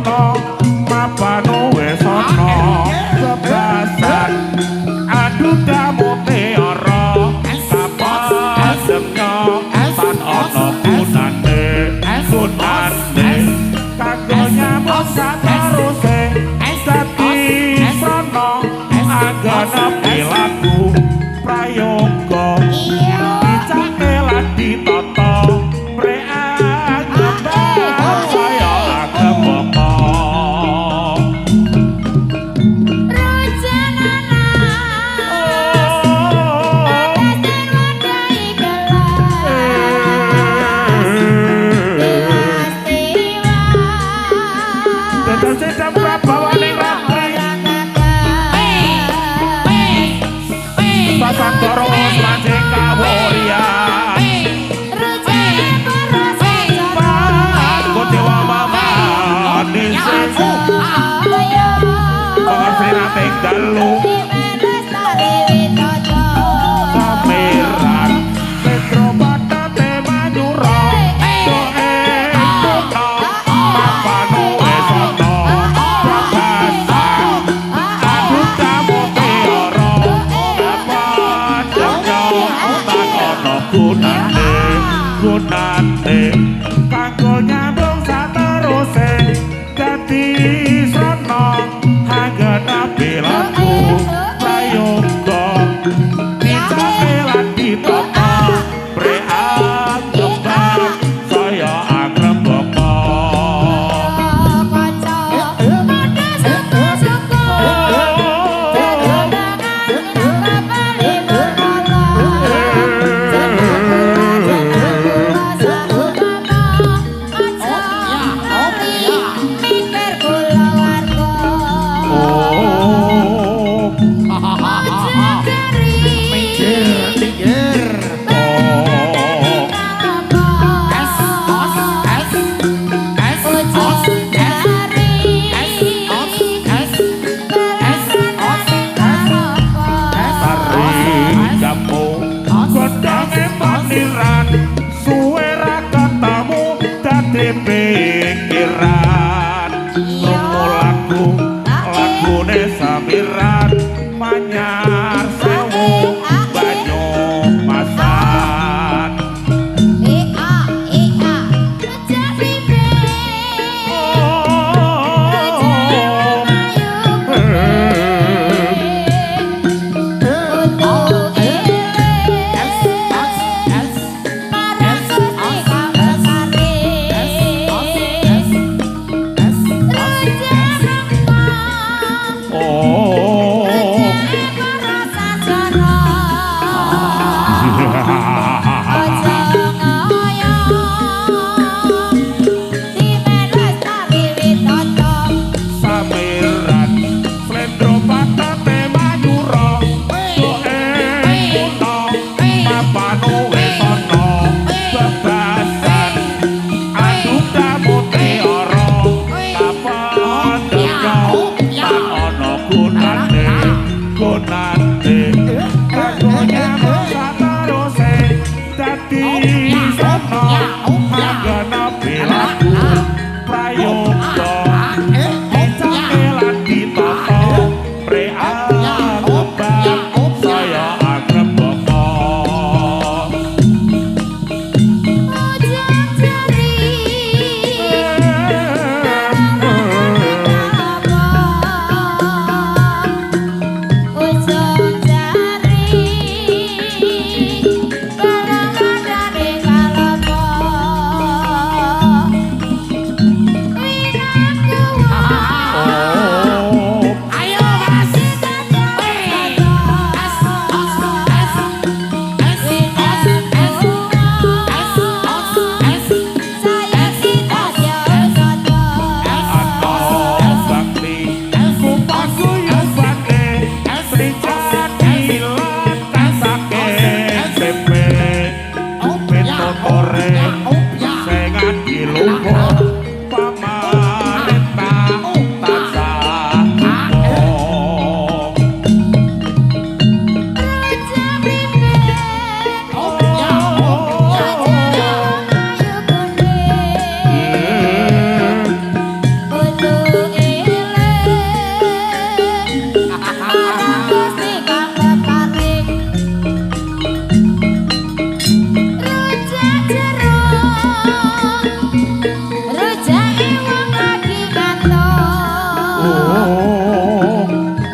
kuna mapanu wis ana bebasan aduda mutiara kapendemnya tan ana gunane gunane kanggo nyambung sateruse dadi srana anggone pilaku prayoga dicake lan ditata pre anggone saya agem bapa. Dados sedang prabawaning ratri Sasantara lanjing kawuryan Paku dewa mamanise Pangarsinating dalu Samiran Petro patate manyura Doe kutha mapanu wis ana Prabasan aduda mutiara Kapadhanya tan ana gunane gunane kanggo nyambung sateruse dadi srana anggene pilaku.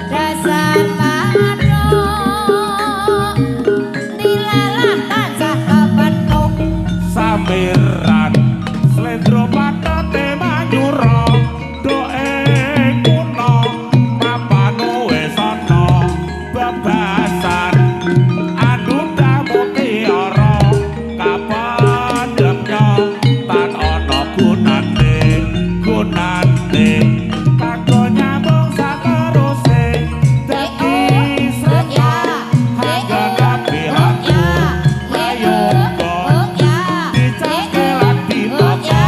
Dasar manuk dilalah tansah kepethuk. Samiran slendro patete manyura doe kuna mapano wis ana bebasan anudha mutiara kapendhemnya tan ana gunane gunane kanggo nyambung sateruse dadi srena hangga laku prayoga dicake lan ditata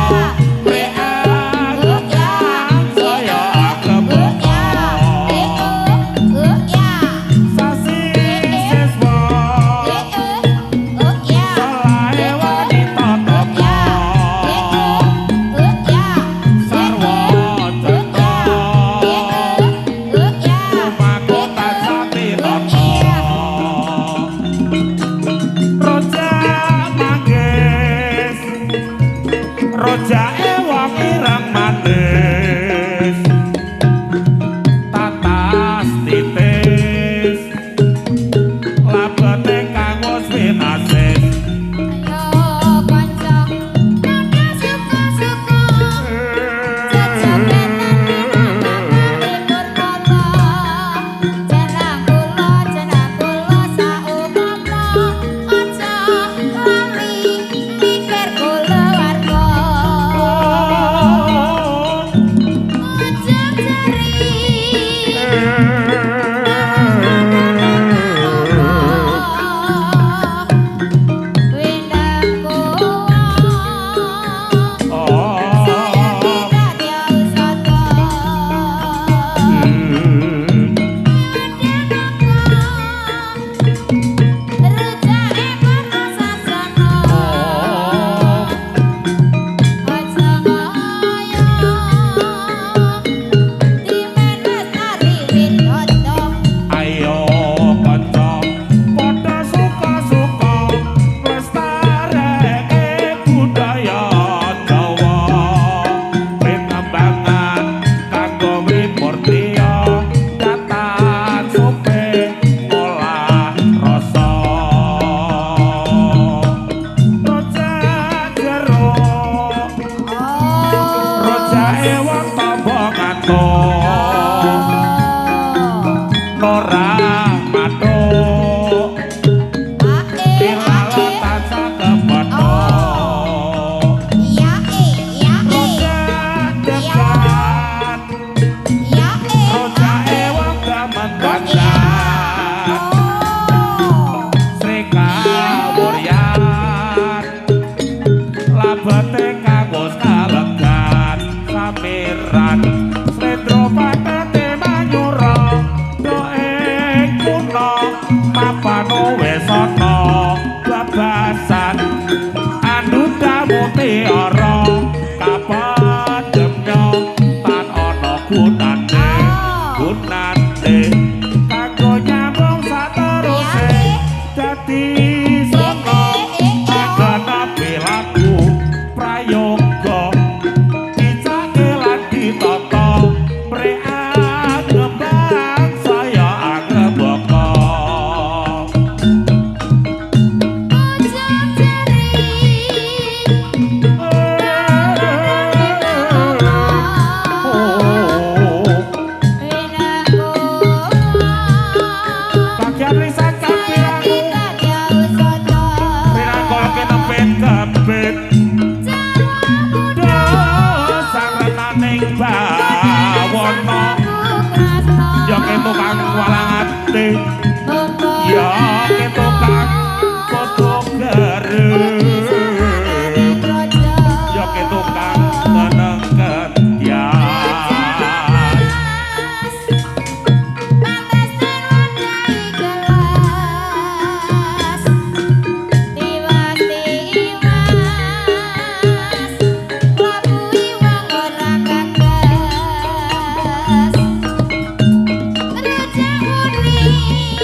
saya akrembaka sasi siswa selae wanita tata sarwa cetha lumaku tansah tinata rojak manggis rojake wong ireng manis tatas titis labete kang wis winasis. Ayo kanca padha suka-suka Ayo kanca padha suka-suka lestareke budaya Jawa pitembangan kanggo ngripur driya datan supe olah rasa rojak jeruk rojake wong tamba ngantuk ora mathuk dilala tansah kepethuk rojak degan rojake wong demen dandan Sri Kawuryan labete kanggo kalegan samiran slendro patete manyura doe kuna mapano wis ana babasan anudha mutiara kapendhemnya tan ana gunane gunane kanggo nyambung sateruse dadi saka aganapi laku prayoga dicake lan ditata prean ngembang saya angrembaka. Bagian lisan kapirangu rinangkul kinepit kebit sang renaning bawana ya ke tukang walang ati ya ke tukang kudu gerem ya ke tukang teneng kedyan. Rejak murni.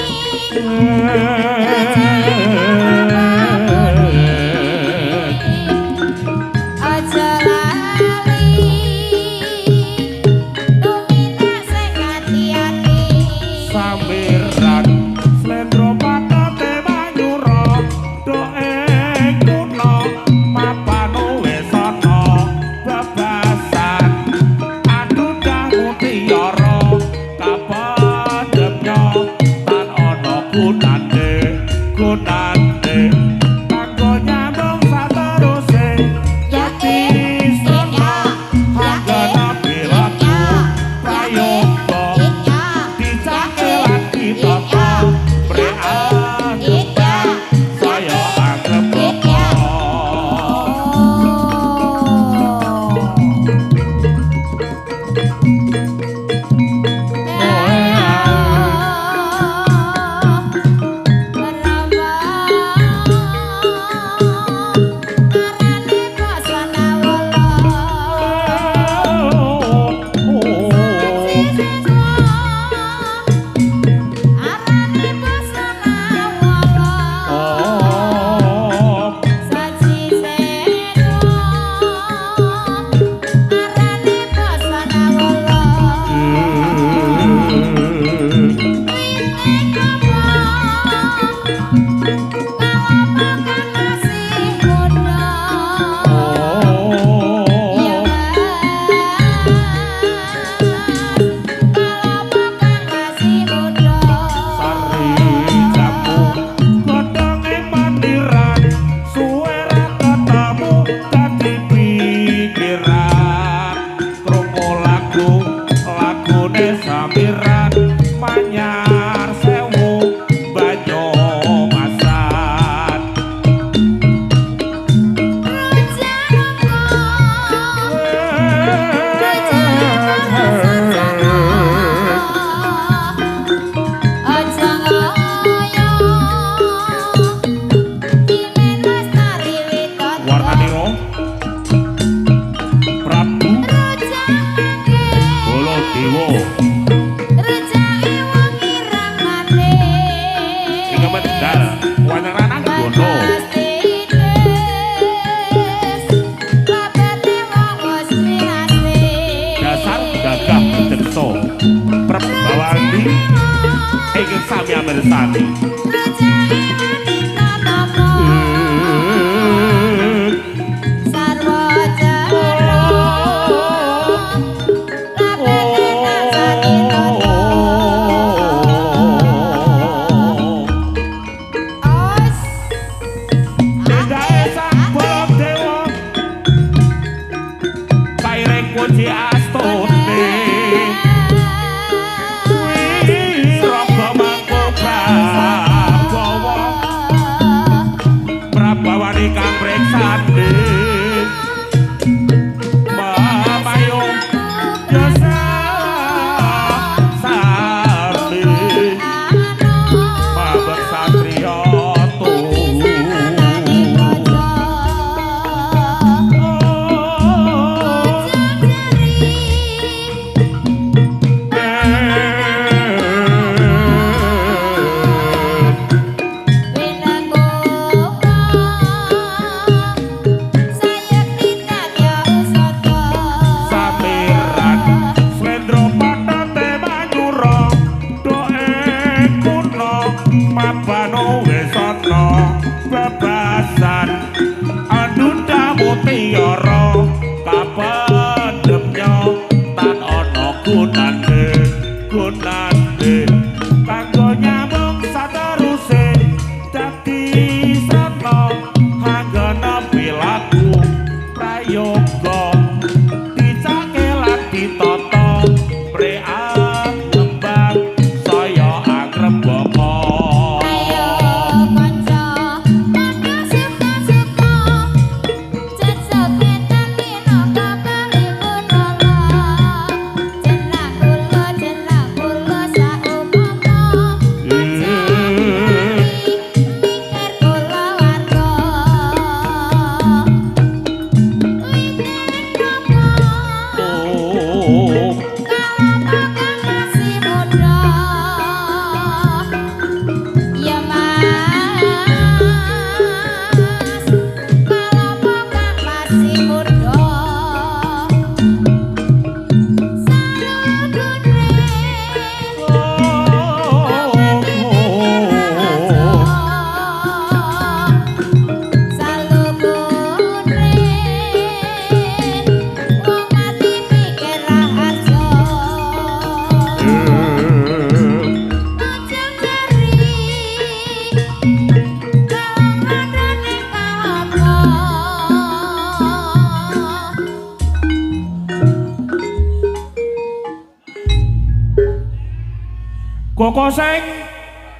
Koko sing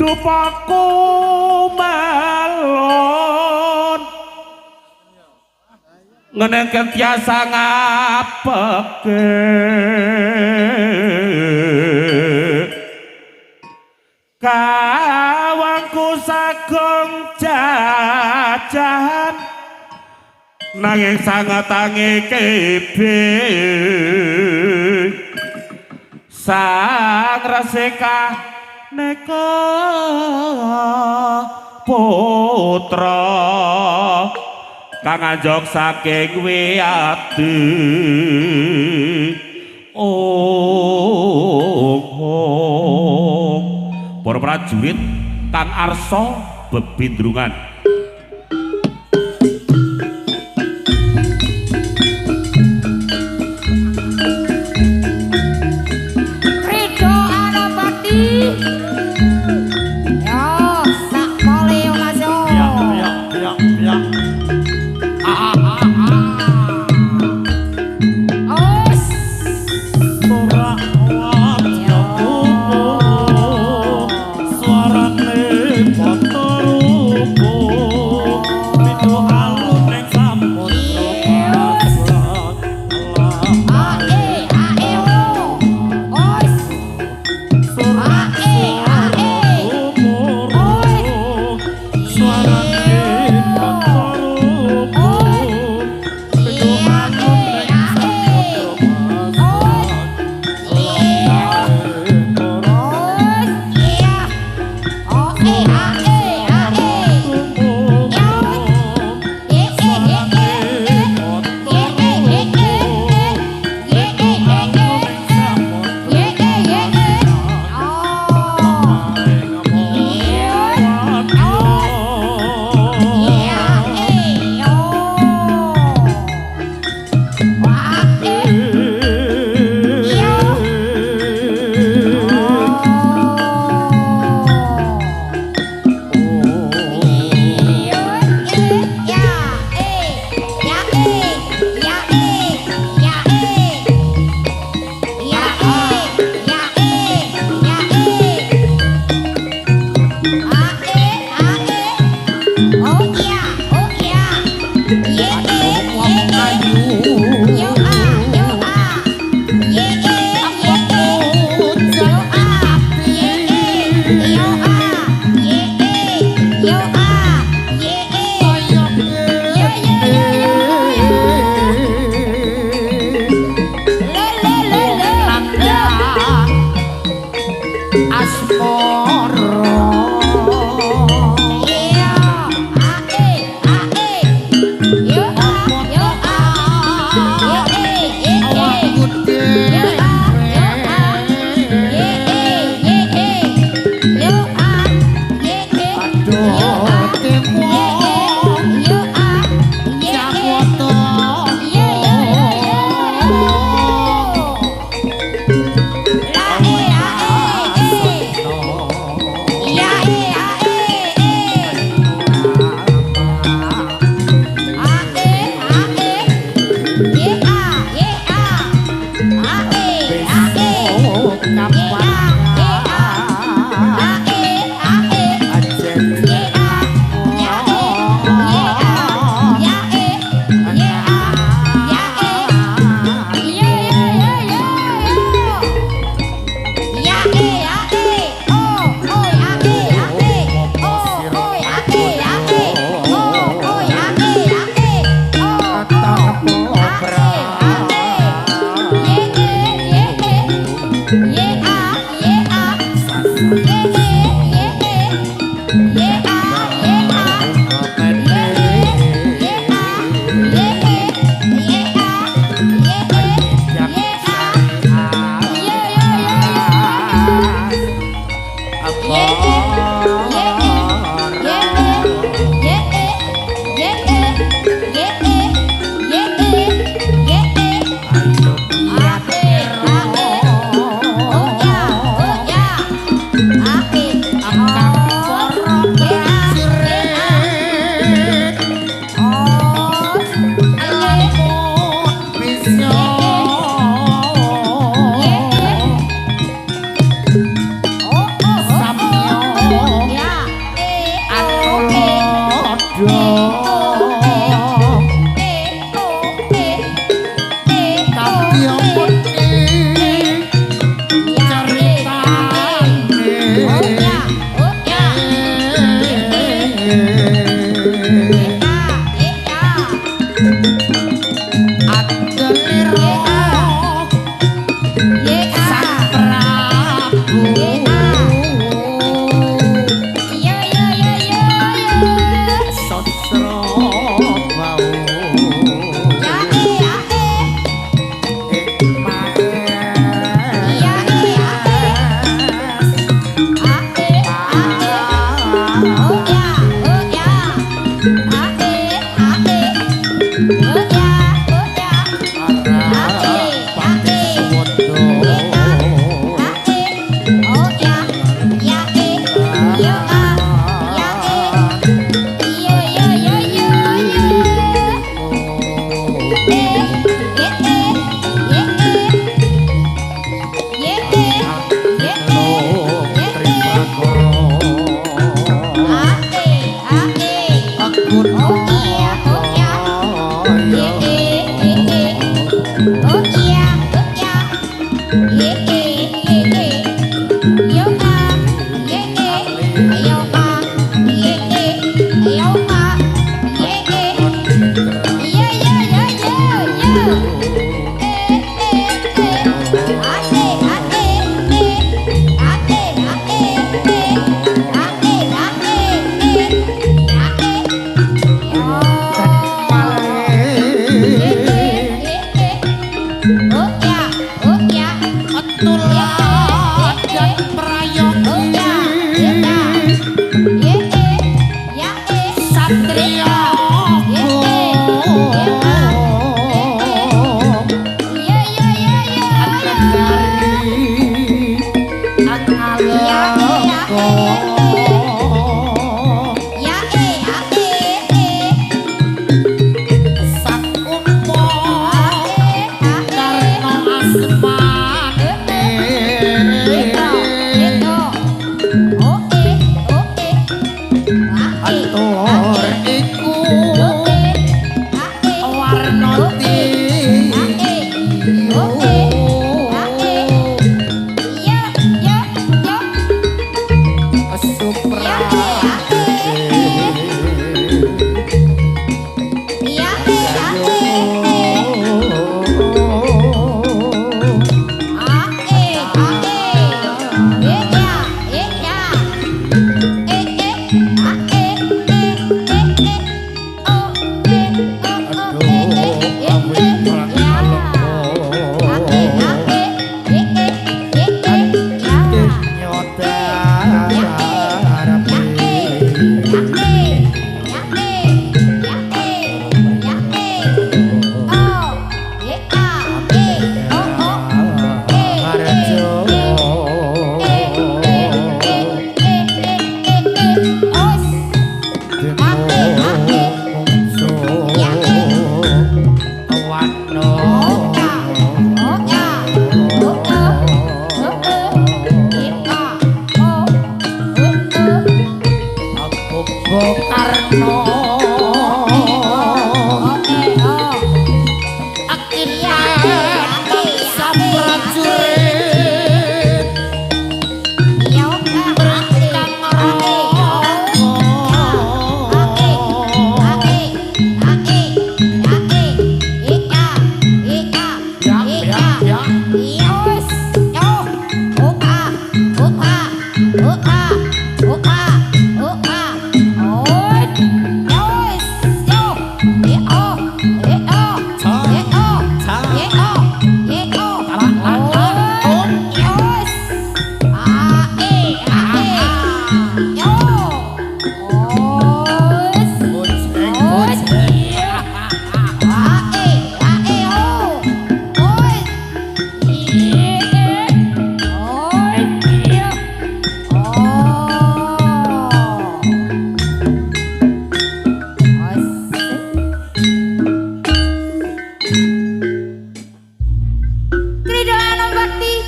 dupaku malon Ngenengken tiasa ngapeke kawangku sagong jajahan nanging sangetange kebe sang resika neka putra kang anjog saking wiyati. Oh, para prajurit kang arsa bebindrungan. Ridho Anapati. Yo, sak pole yo Mas yo. Ya ya ya ya. Ah ah ah. Os. Ora wadya kupu suarane padha rupa pitu alun ning samudra pasat. A E A E O. Os. A E A E. Suarane padha rupa pitu alun ning samudra pasat. Os. Iya. O E A E A E. E E E E E. E E E E E. E E E E E. E E E E. Oh. Iya. Iya E O. Wah E. Iya. Oh. Iya e ya e ya e ya e ya e ya e ya e ya e a e a e oh iya oh iya ye e ye e yo a yo a ye e ye e yo a ye e yo a ye e yo a ye e yo yo yo yo yo le le le le le. Asmara. Iya a e a e yo a yo a ye e ye e yo a yo a ye e ye e yo a ye e yo a ye e yo a ye e ye yo yo yo la e a e e ya e a e e a e a e ye a ye a a e a e ye a ye a a e a e ye a ya e ye a ya e ye a ya e ye yo yo yo yo ya e a e o o ya e a e o o ya e a e o o ya e a e o o a e a e ye e ye e ye a ye a. Tuladan prayogi satria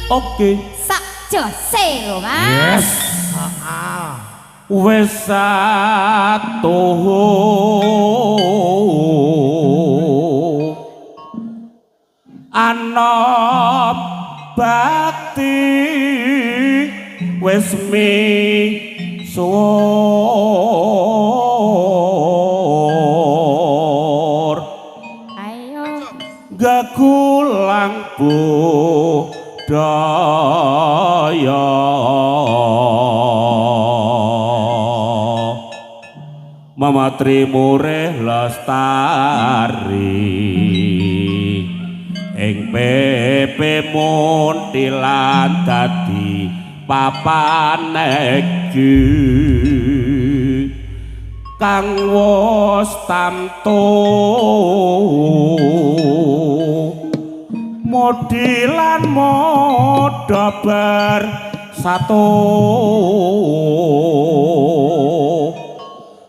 Oke. Sak jose lho, Mas. Yes. Wis satuhu anom bakti wis misuwur ayo gagulang budaya mamatri murih lestari ing pepe muntilan dadi papan egi kang wis tamtu modilan modha bersatu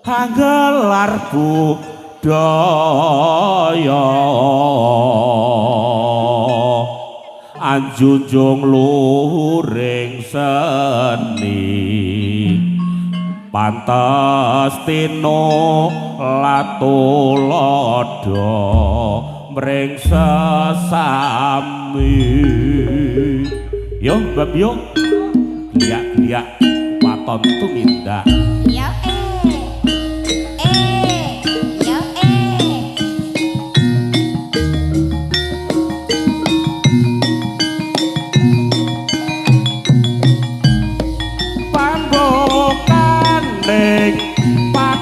hanggelar budaya anjunjung luhuring seni pantes tino latulodo mring sesami. Yo bab yo gliak-gliak waton tumindak. Ya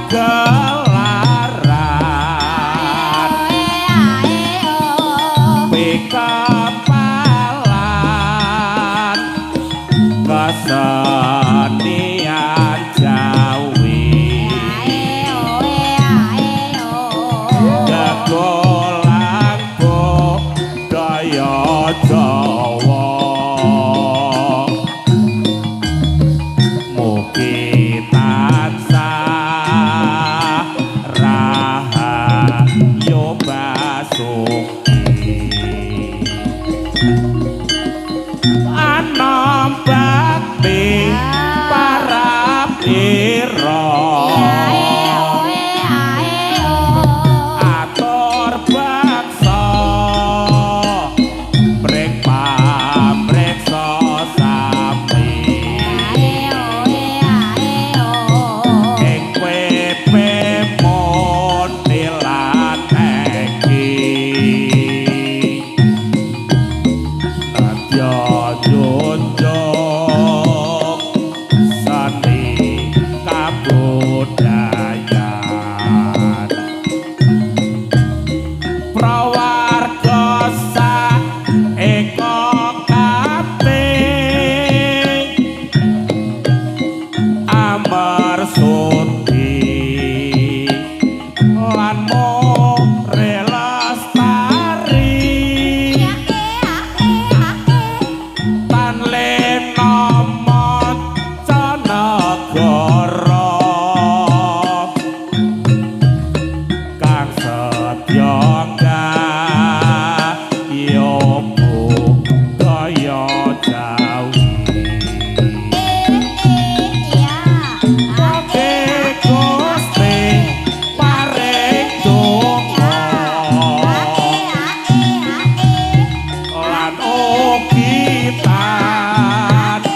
pagelaran pikapalan Kesenian Jawi gegolang budaya Jawa mugi tansah rahayu basuki anom bakti para pira atur baksa pring pamreksa sami ing PP Muntilan iki nadya junjung seni kabudayan prawarga sak eka kaping amersudi lan more lestari tan lena maca negara kang setya nggayo budaya Jawi. Oke Gusti paring donga lan ugi tansah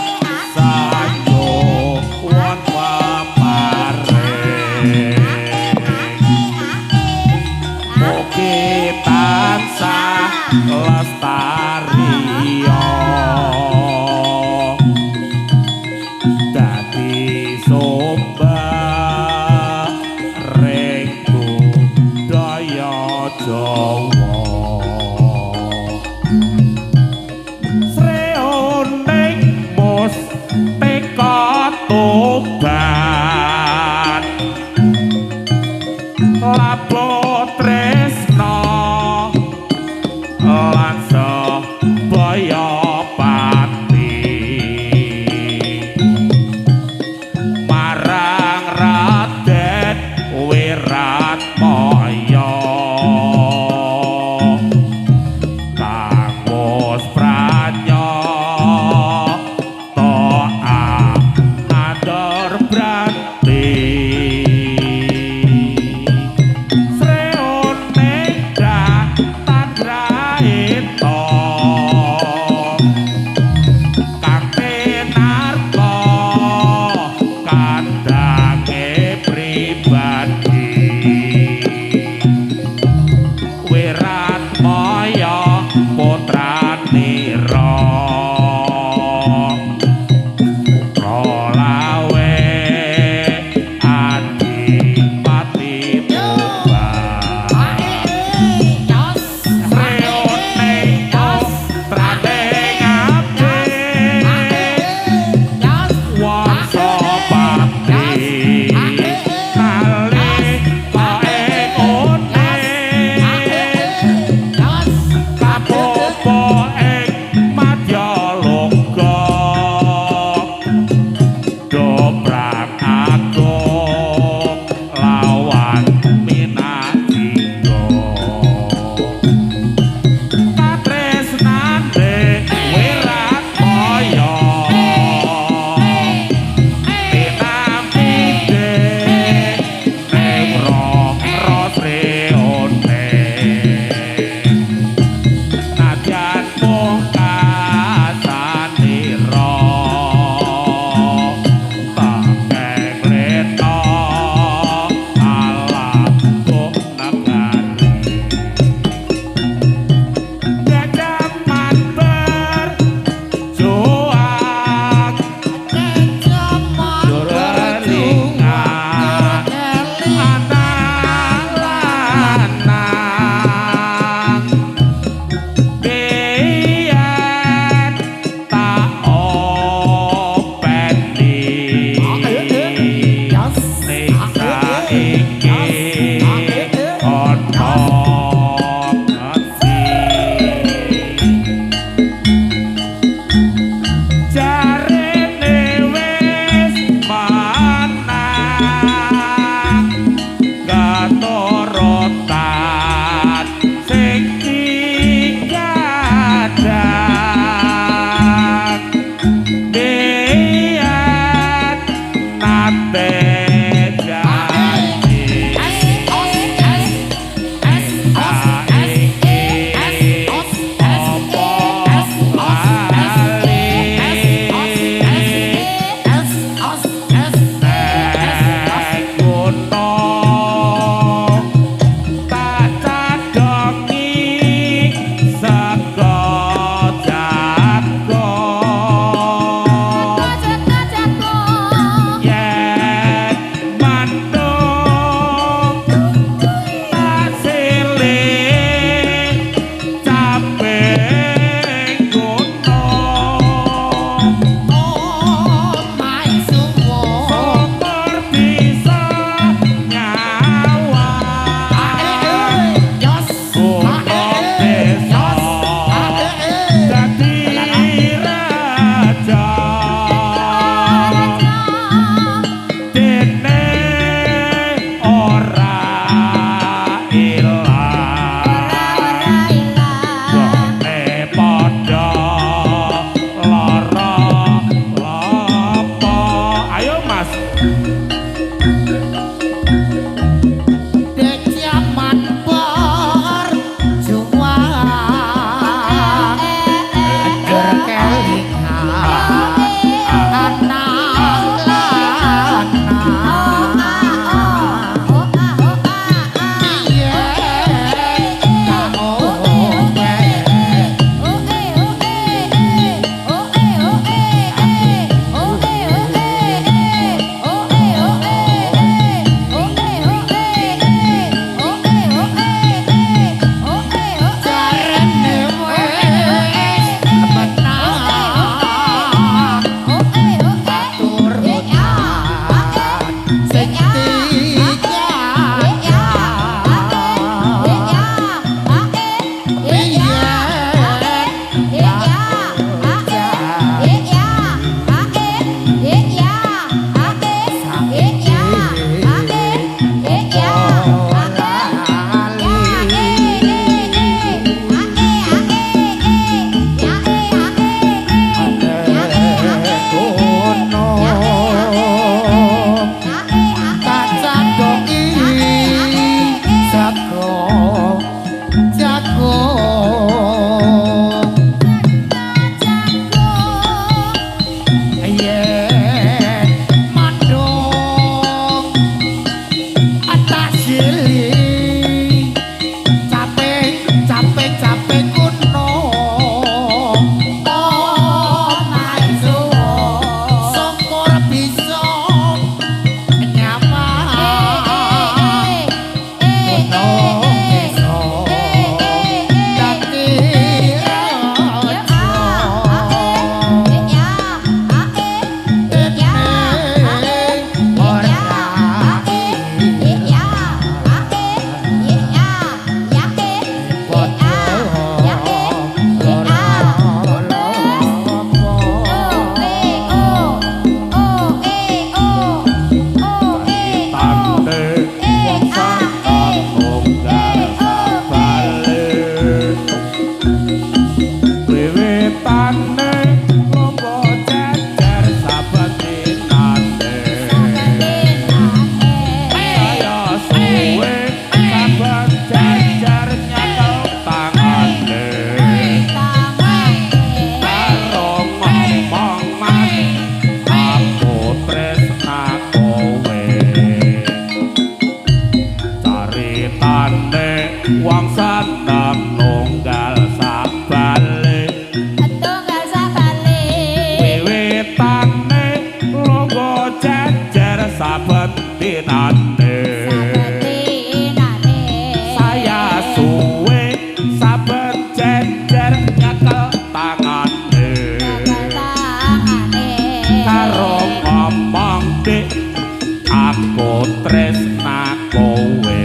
Aku tresna kowe.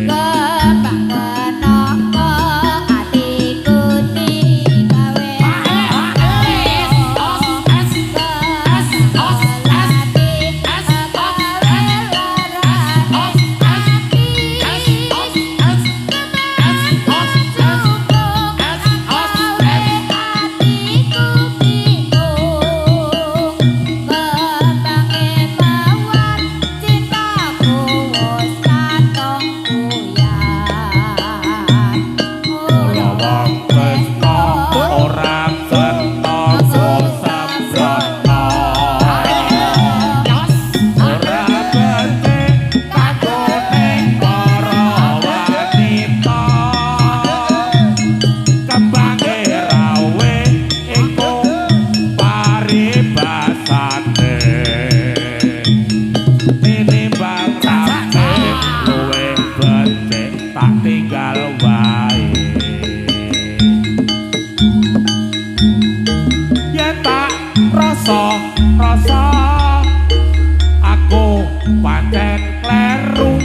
Kembang kenapa atiku digawe S S S S S atiku bingung kembange mawar cintaku wis katong buyar. Mula wong tresna ora kena sembrono. Ora becik kanggo ning para wanita. Kembange rawe iku paribasane. Tinimbang rabe luwih becik tak tinggal wae. Yen tak rasa rasa aku pancen kleru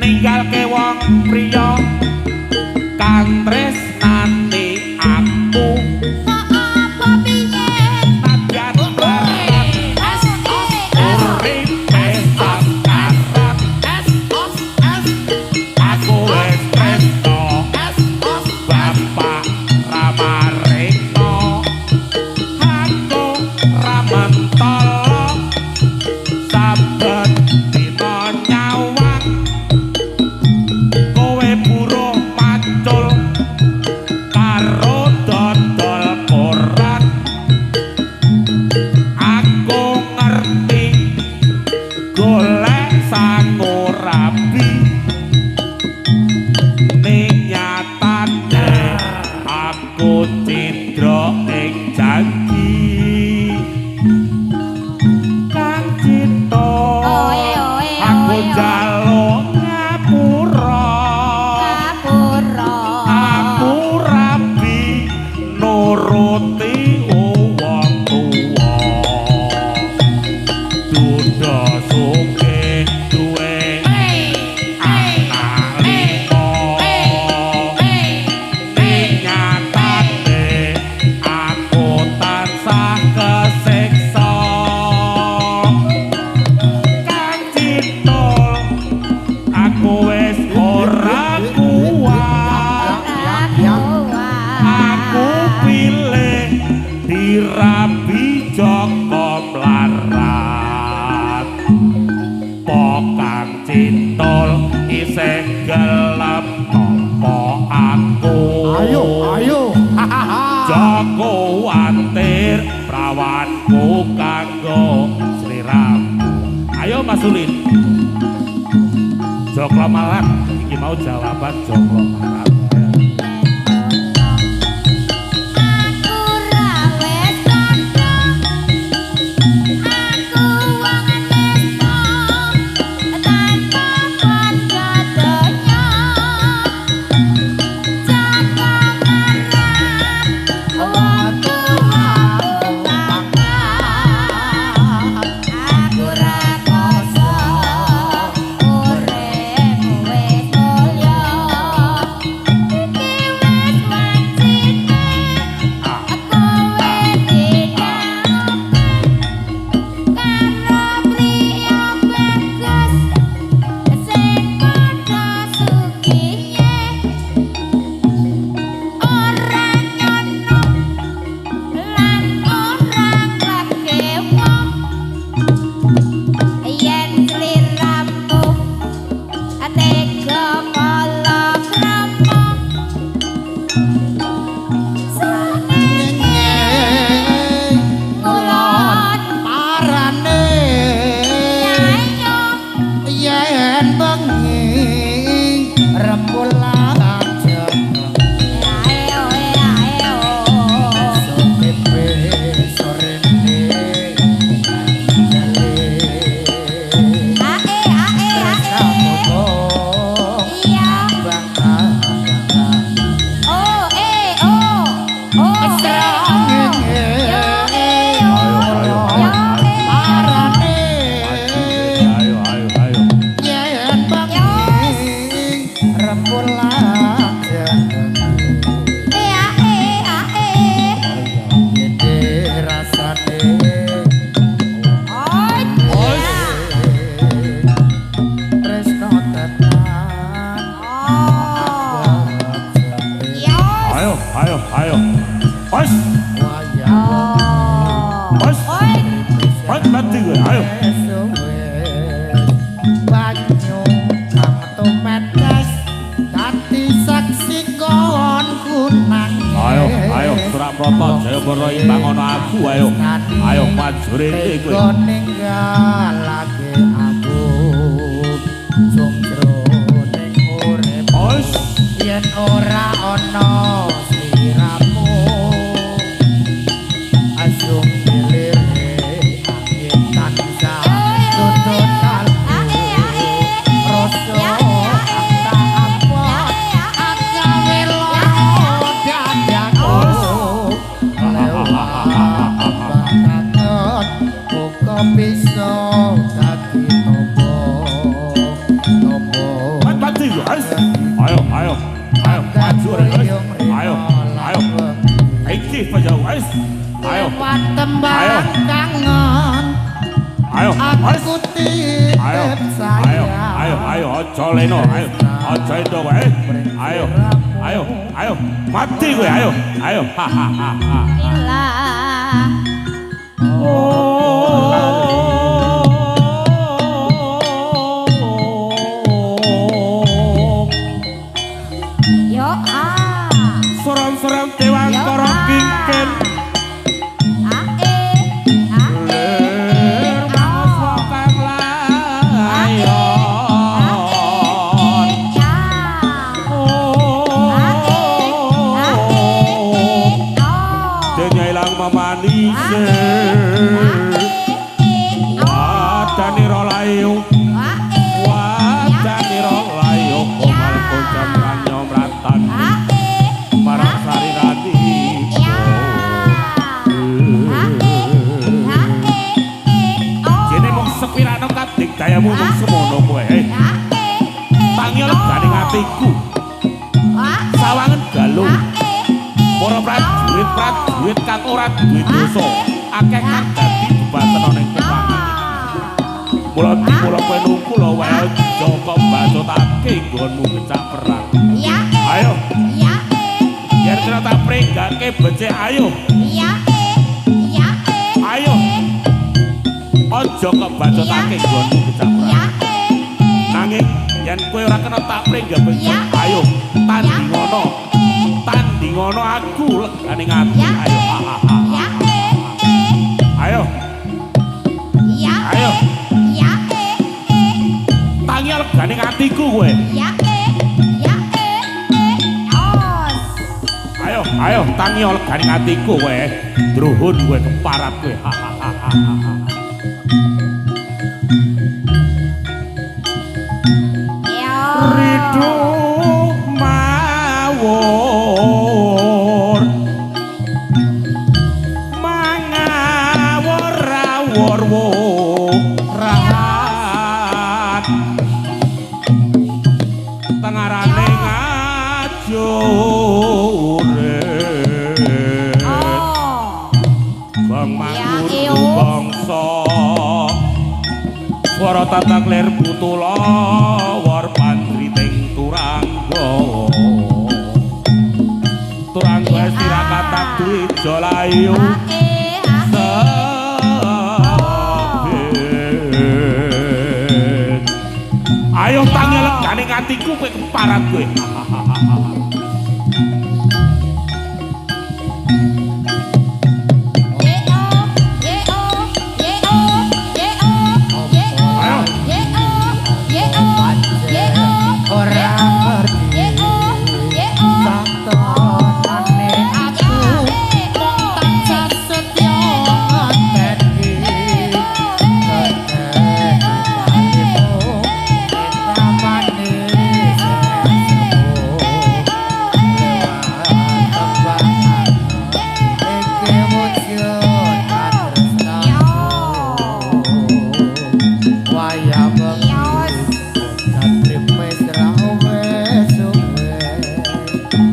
ninggalke wong priya kang tresnani aku. Kok apa piye? Nadyan mlarat uripe sakarat, aku wis tresna Bapak Ramarena. Aku ramentala saben dina nyawang kowe buruh macul karo dodol koran. Aku ngerti golek sangu rabi ning nyatane aku cidra ing janji. Kang Cito, Oe, oe, aku oe, oe. njaluk ngapura. Ngapura. Aku rabi nuruti wong tuwa. Duda sugih duwe anak lima. Ning nyatane aku tansah kesiksa. Kang Cito, aku wis ora kuat. Aku pilih dirabi Joko mlarat. Po Kang Cintol isih gelem nampa aku? Ayo, ayo. Joko wantir prawanku kanggo sliramu. Ayo Mas Ulin. Joko Malat, iki mau jawaban Joko Malat. Aku ra wis kandha, aku wong nesta tanpa kanca donya. Jaka ngarat wong tuwa pangkat. Aku ra koso urip wis mulya. Iki wis wajine kowe didhawuhke karo priya bagus sing padha sugihe. Ora nyono lan ora kakewa yen sliramu tega palakrama. Srengenge ngulon Parane nyayo yen bengi rembulan jeneng ae oe ae o. sotepe sorene jale Ae ae ae. Iya. O e o. O e o. Yo e yo. Yo e yo. Samrata Jayabara imbang ana aku ayo. Ayo maju rene kowe. Tega ninggalake aku sumjro ning urip yen ora ana sliramu asung dilire angin tansah tutut kalbu rasa tak apa agawe lara dadaku lewat banget uga bisa dadi tombo tombo. Mati ayo ayo ayo maju rene. Ayo ayo iki pajau wis. Ayo tembang kangen. Ayo aku titip ayo sayang. Ayo ayo aja leno ayo aja endo kowe. Ayo ayo ayo mati kowe ayo ayo ha ha ha ha. Yo ah. Soram-soram dewangkara kingkin. Lir manuswa kang layon. Dene ilang mamanise. Wadanira layu. Wadanira layu komal kocam ranyom ratan. Marang sarirati. Jene mung sepirano kadik dayamu mung semono kowe. Tangi legane atiku. Sawangen galung. Para prajurit-prajurit kang ora duwe dosa, akeh kang dadi bebaten ana ing pepangan. Mula dimula kowe nungku lho wae aja kok bacotake nggonmu gecak perang. Ayo. Yen kena tak pringgake becik ayo. Ayo. Aja kok bacotake nggonmu gecak perang. Nanging yen kowe ora kena tak pringgake becik, ayo tandingono. Tandingono aku legane ati. Ayo. Ayo. Ayo. Tangi legane atiku kowe. Ayo, ayo tangi legane atiku kowe. Druhun kowe keparat kowe. Ha ha ha ha. Ridu mawur mangawur awur rahat tengarane ngajure bang manguru bangsa swara tatang lir putula war pandriting turangga turangga sirakatan dwija layu sebet. Ayo tangi legane atiku kowe keparat kowe. Ora ngerti satonane aku mung tansah setya ngenteni ngenteni ramane iki wujud katresnanku wayah bengi.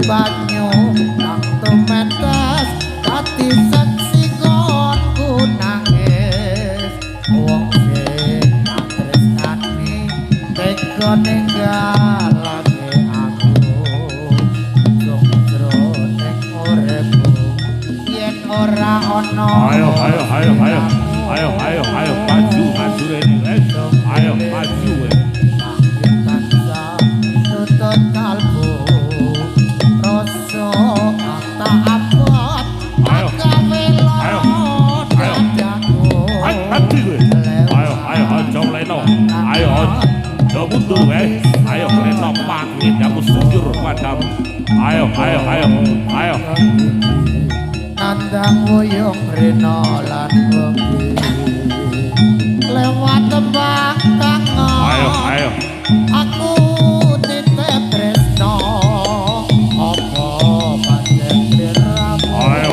Banyu kang tumetes dadi seksi konku nangis wong sing tak tresnani tega ninggalake aku sumjro ning uripku yen ora ana. Ayo ayo ayo ayo ayo ayo ayo maju maju rene ayo maju kowe. Tutut kalbu rasa tak abot mundur wae. Ayo rena pangindaku sujur padamu. Ayo ayo ayo ayo. Nandang wuyung rena lan wengi lewat tembang kangen. Ayo ayo. Aku titip tresno apa pancen sliramu. Ayo.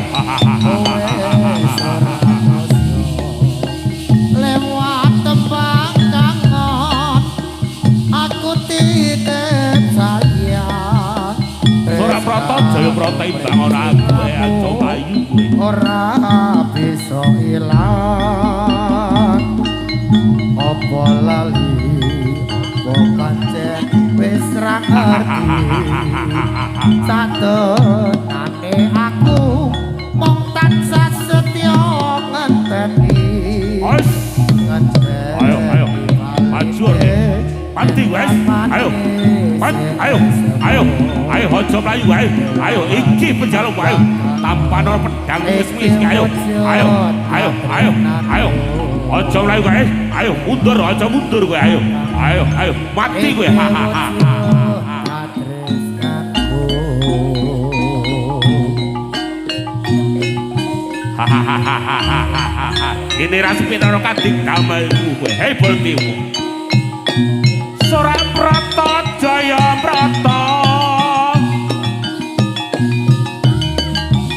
Lewat tembang kangen aku titip sayang. Ora Prata Jaya Prata imbang ora aku aja payu kowe. Ora bisa ilang apa lali apa pancen wis ra ngerti. Satenane aku mung tansah setya ngenteni. Ayo ayo maju mati wes. Ayo ayo ayo ayo aja mlayu ayo. Ayo iki penjaluk ayo. Tampano pedang wis wis ayo ayo ayo ayo ayo. Aja mlayu kowe. Ayo mundur aja mundur kowe ayo. Ayo ayo mati kowe. Ini rasipinara kadik damelmu kowe. Hei Baladewa. Sora Prata Jaya Prata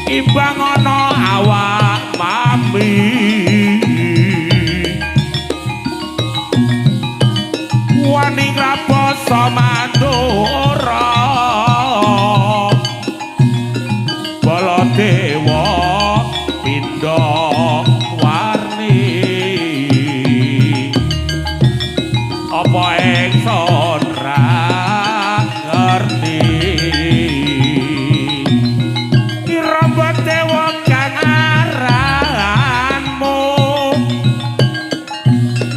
imbang ana awak mami. Wani ngrabasa mandura Baladewa pindha warni apa ingsun ra ngerti. Kira Baladewa kang aranmu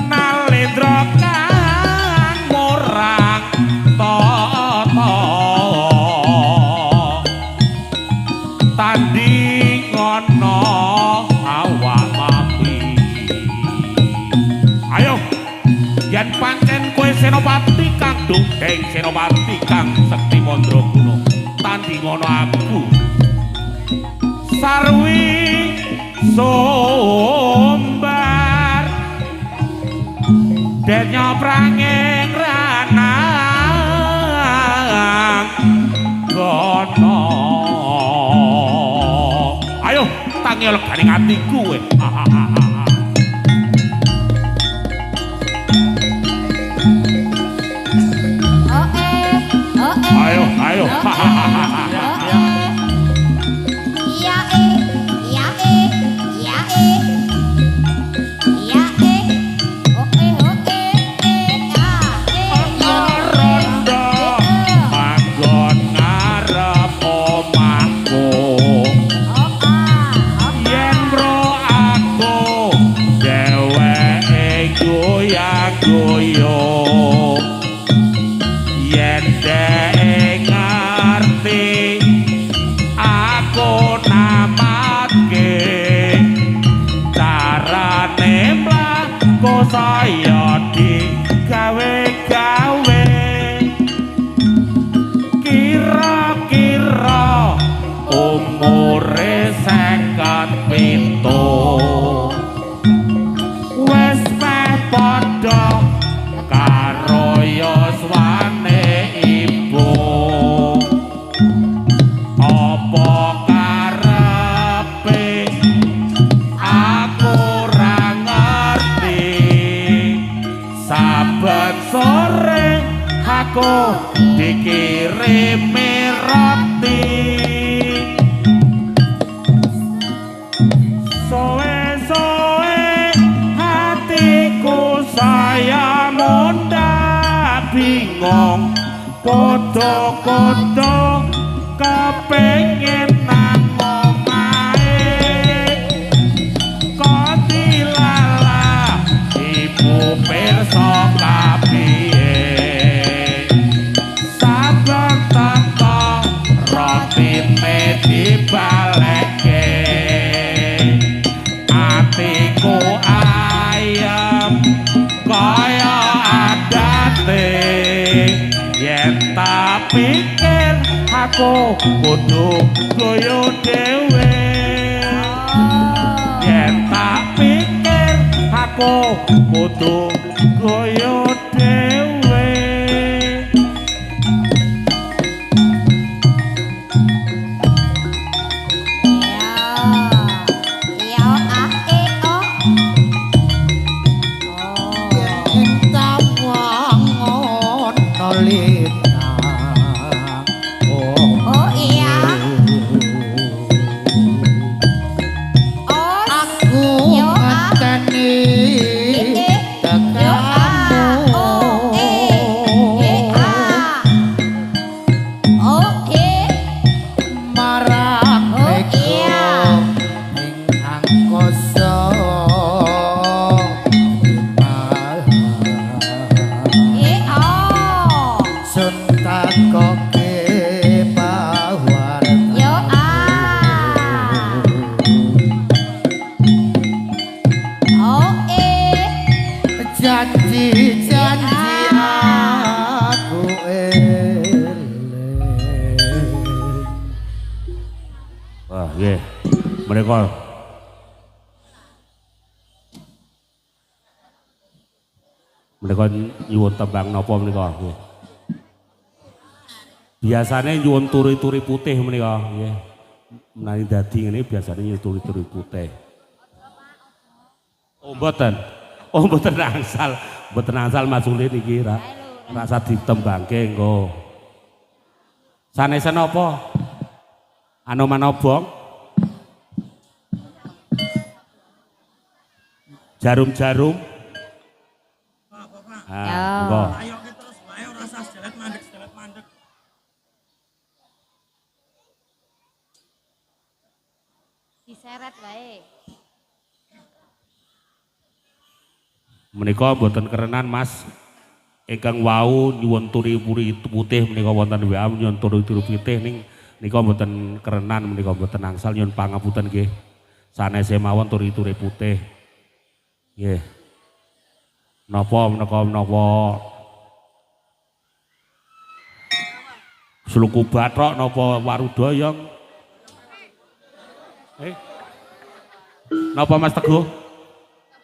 Nalendra kang murang tata tanding ana awak mami. Ayo yen pancen kowe senopati kang dongeng senopati kang sekti mandraguna tanding ana aku sarwi sumbar denya pranging ranang gono. Ayo tangi legane atiku kowe. Ayo ayo. Saya digawe-gawe kira-kira umure 57 wis meh padha karo yuswane ibu. Apa karepe aku ora ngerti. Saben sore aku dikirimi roti. Soe-soe hatiku saya munda bingung kodo-kodo kepengin nang omahe kok dilala ibu pirsa kapiye. Saben teko rotine dibalekke atiku ayem kaya adate. pikir aku kudu goyo dhewe. Yen tak pikir aku kudu goyo dhewe. Ya a e o. Yen tawang ana lintang. Oh iya. Oh. Aku Yo, a. ngenteni E, Yo a tekamu. O e E a O E. Marang Oh, mega iya. ing angkasa. E o. Sun takoke pawarta. Yo a. O e. Janji-janji aku eling. Wah, nggih. Menika menika nyuwun tembang napa menika nggih. Biasane nyuwun turi-turi putih menika nggih. Menawi dadi ngene biasane nyuwun turi-turi putih. Oh mboten. Oh mboten angsal. Mboten angsal Mas Ulin iki ra. Rasa ditembangke engko. Sanesen apa? Anoman obong? Jarum-jarum? Ah, Ya. monggo. Ayo terus wae ora usah sedelet mandek, sedelet mandek. Diseret wae. Menika mboten kerenan Mas. Ingkang wau nyuwun turi-turi putih menika wonten WA nyuwun turi-turi putih ning nika mboten kerenan menika mboten angsal nyuwun pangapunten nggih. Sanese mawon turi-turi putih. Nggih. Napa menika menapa Sluku bathok napa warudoyong? Eh. Napa Mas Teguh?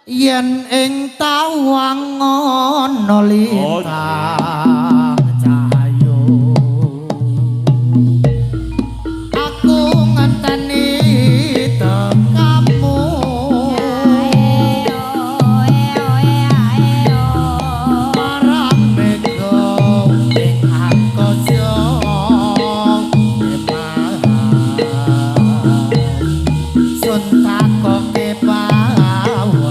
Yen ing tawang ana lintang cahayu, aku ngenteni tekamu. Marang mega ing angkasa sun takoke pawartamu.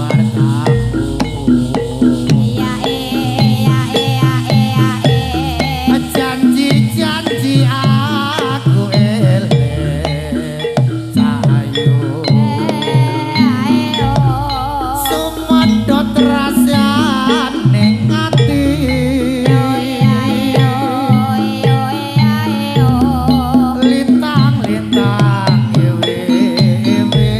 Janji-janji aku eling cahayu, sumedhot rasane ati. Lintang-lintang ewe-ewe.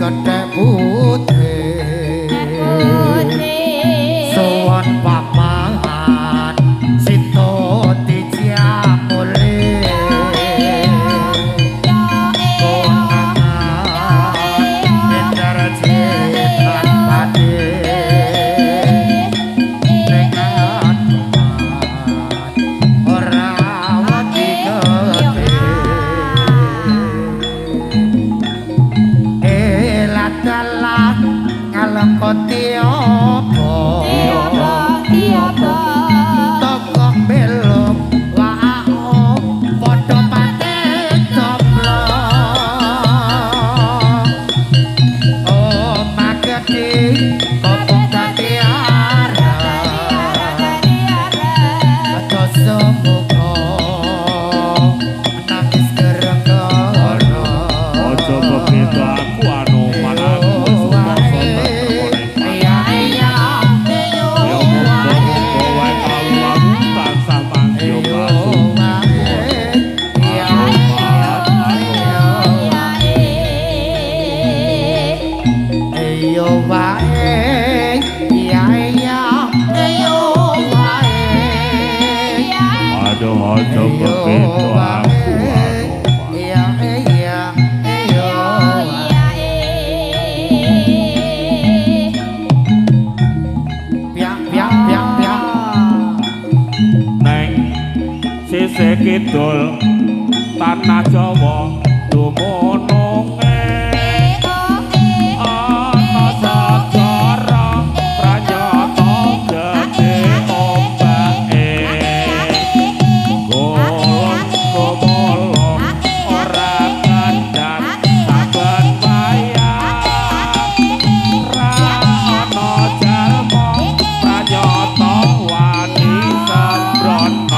Gethek putih suwun papan sito dijamule Kidul tanah Jawa dumunung ana segara pranyata gedhe ombake golong golong ora kandhang saben wayah ra ana jalma pranyata wani sembrono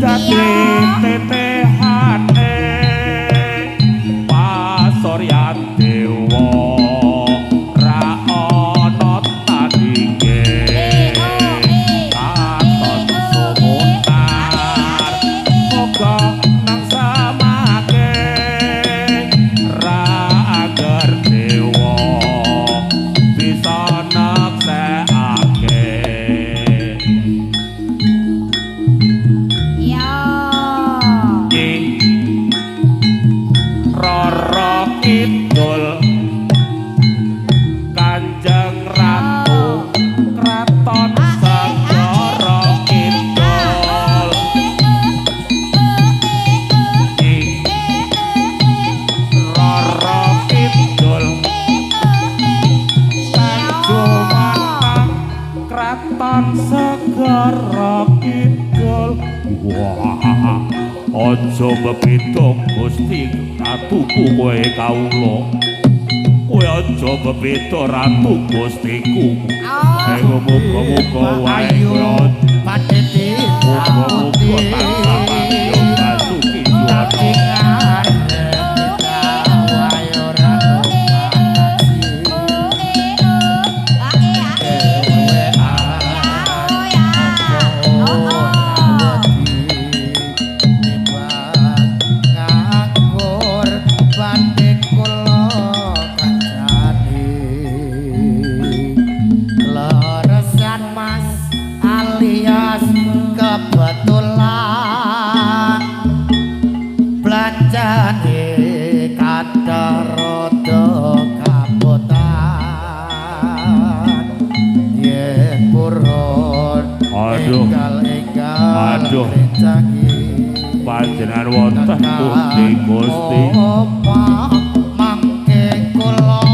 dadi tetehane pasuryan dewa ra ana tandinge katon sumutar muga nang samake ra ager dewa bisa neksekake. Rara Kidul Kanjeng Ratu Kraton Segara Kidul Rara Kidul Tanjumanang Kraton Segara Kidul. Wah, aja bebeda Gusti Ratuku kowe kawula. Kowe aja bebeda Ratu Gustiku. Ayo muga-muga wae kowe padhe muga-muga tansah mangyo basuki juwana. Kebetulan belanjane kadang rada kabotan yen purun enggal-enggal aduh panjenengan wonten pundi Gusti mangke kula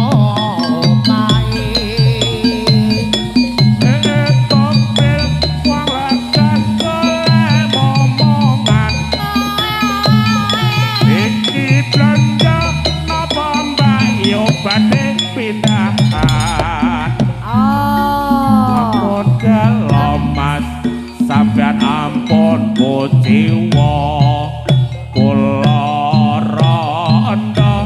pindahan. Oh. Model Mas sampean ampun kuciwa kula rondo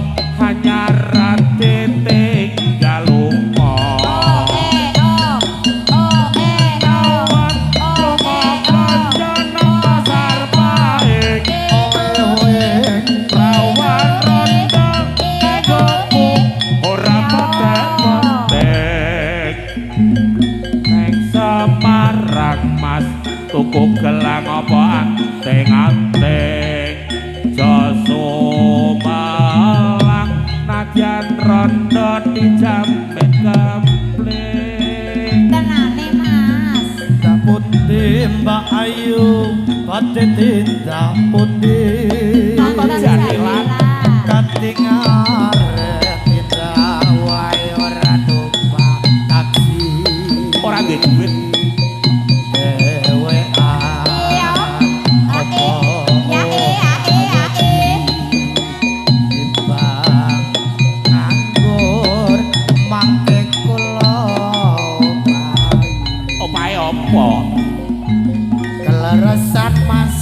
Badhe tindak pundi Nonton Jathilan. Katingare tindak wae ora numpak taksi. Ora nggih duit. Dhewean Iya. Ae. Ya e ae ae. timbang nganggur mangke kula omahi. Opahe apa? Keleresan Mas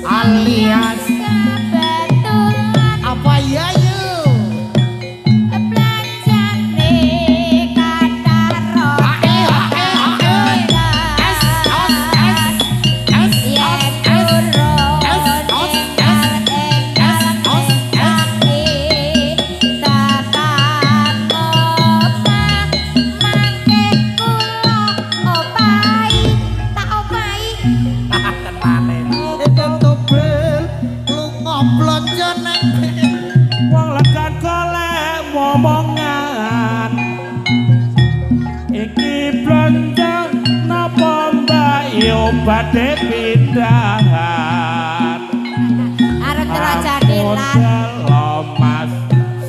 alias Kebetulan apa ya yu? belanjane kathah Ae ae ae. S os S S Yen os S turun S os S S os S. Tatan omah mangke kula opahi tak opahi. Tenane. Tobel lunga blonjo nang Wong legan golek momongan. Iki blonjo napa mbak yo badhe pindahan. Arep Ampun jathilan. gelo Mas,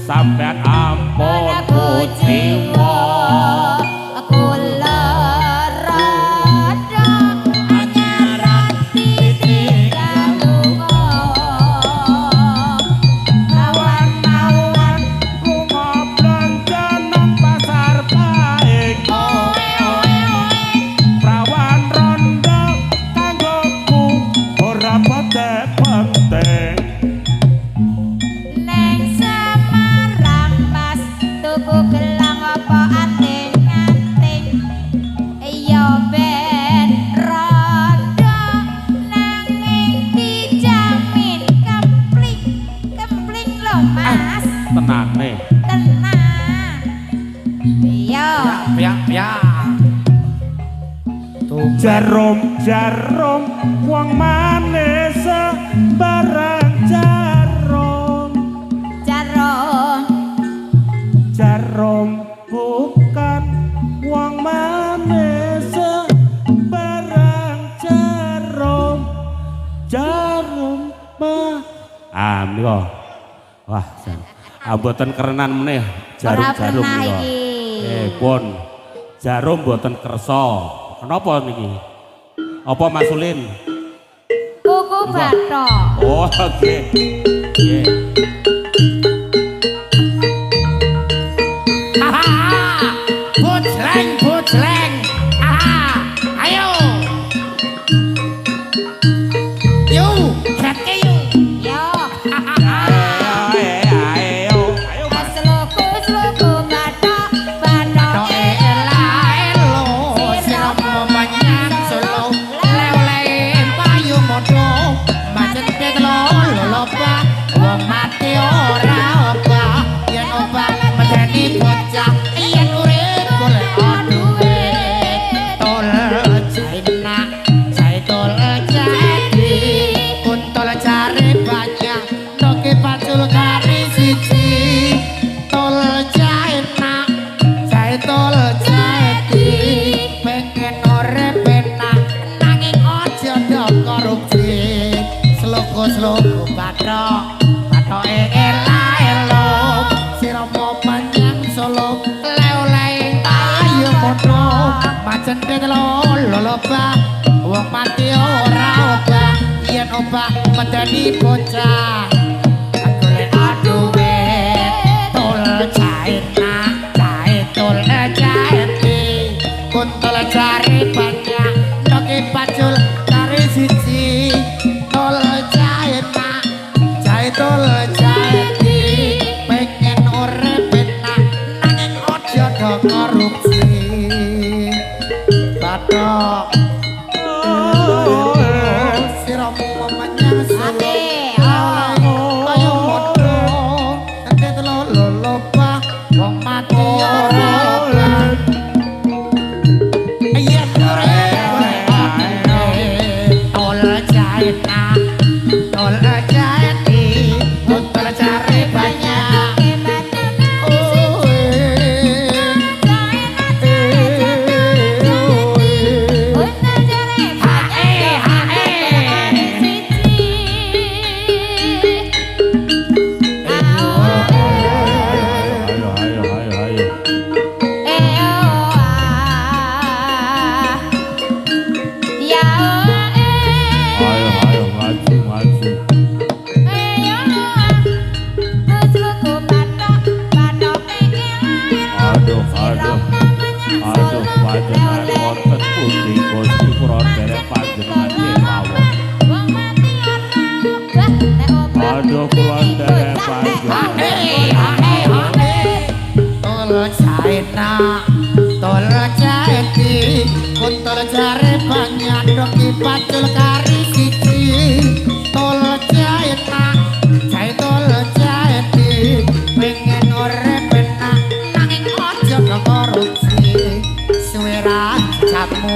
sampean ampun Ora kuciwa. Kula rada anyaran ditinggal lunga. Awan-awan Lunga blonjo nang pasar Pahing. oe oe oe. Prawan rondo kanggoku ora penting. Neng Semarang Mas tuku gelang apa anting-anting. Ya ben rondo nanging dijamin kempling. Kempling lho Mas. Tenane. Tenang. Iya. Ya ya. Tumben Jarum jarum wong manis sembarang jarum. Jarum. Jarum bukan wong manis sembarang jarum. Jarum mah. Ah menika. Wah, jan. Ah mboten kerenan meneh jarum-jarum Ora pernah menika. iki. Pun. Jarum mboten kersa. Kenapa niki? Apa Mas Ulin? Kuku bathok. Oh, nggih. Nggih. Bocleng bocleng. Ah, ayo. Yo, ketke yo. Yo. Ae, ae, yo. Ayo, Mas. Sluku sluku bathok Tok bathoke ela elo siramu menyang Solo. Lewle payu moto macet petlo loloba wong mati ora obah yen obah medeni bocah yen urip golek duit tol jaena jae tol jadi kuntol jare banyak toke pacul kari siji tol jaena jae tol jadi pengen urip enak nanging aja do korupsi sloko-sloko bathok bathoke ela elo sirama panjang Solo lewle ayo padha macen petlo loloba wong mati ora obah yen obah medeni bocah golek duit tol jaena jae tol jae kuntol jare banyak toke pacul jare siji tol jaena jae tol jae pengen urip enak nanging aja do korupsi bathok siramu menyang Solo. Ate, oh. Ayo moto ente telo loloba wong mati ora obah yen urip golek tol jaena tol jae tol jare banyak. Oh, eh, oh, eh. Aduh. Aduh panjenengan wonten pundi Gusti kula derek panjenengan kemawon. Aduh kula derek panjenengan. Tol China, tol Jaiti, kuntul jare banyak doki pacul kari siji. Tol China, jai tol Jaiti, pengen urip enak nanging aja korupsi. Suweran jamu,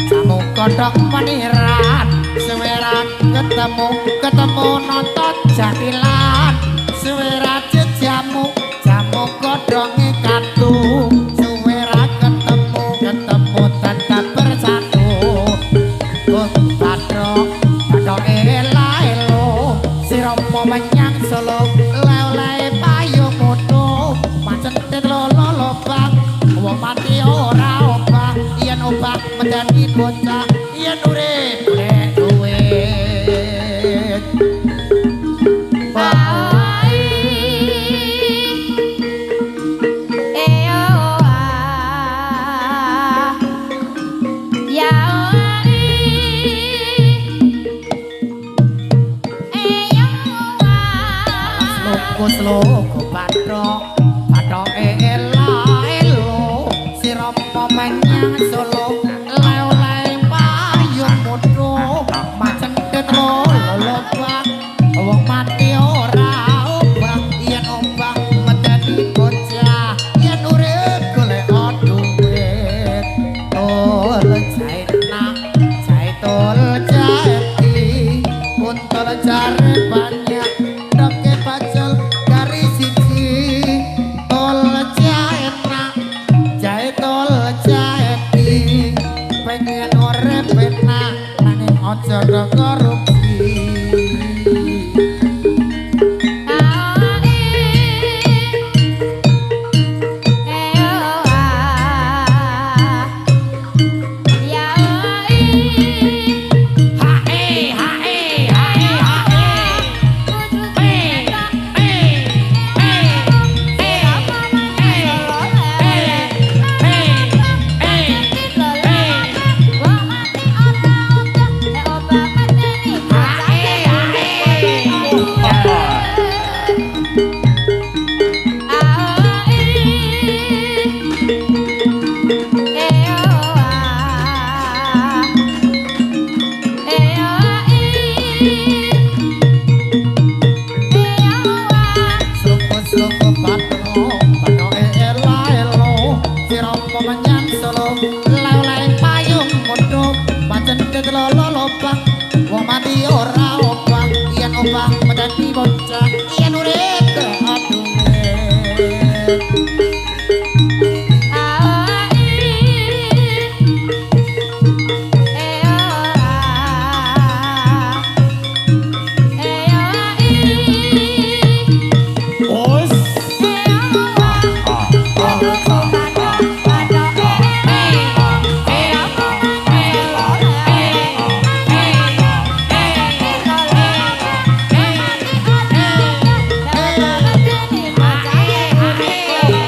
jamu kodhok meniran. Suweran ketemu, ketemu nonton jatilan. Suweran jamu, jamu kodhonge katu. Suwera ketemu, ketemu tetap bersatu. Oh, bathok, bathok ela-elo. Si Romo menyang Solo, lele payung mutu. Pancen lolo lobang, wong mati ora obah. Yen obah medeni bocah, yen urip golek duit. Slogo bathok, bathok ela-elo. Si Romo menyang Solo, lele payung mutu. Macendet lolo lobang, wong mati ora obah. Yen obah medeni bocah, yen urip golek duit. Tol China, jai tol Jaiti, kuntul jare banyak doke pacul kari siji. Tol China, jai tol Jaiti, pengen urip enak nanging aja korupsi. Slogo bathok, bathok ela-elo. Si Romo menyang Solo, lele payung mutu. Pancen lolo lobang, wong mati ora obah. Yen obah medeni bocah, yen urip golek duit. Os. Hey.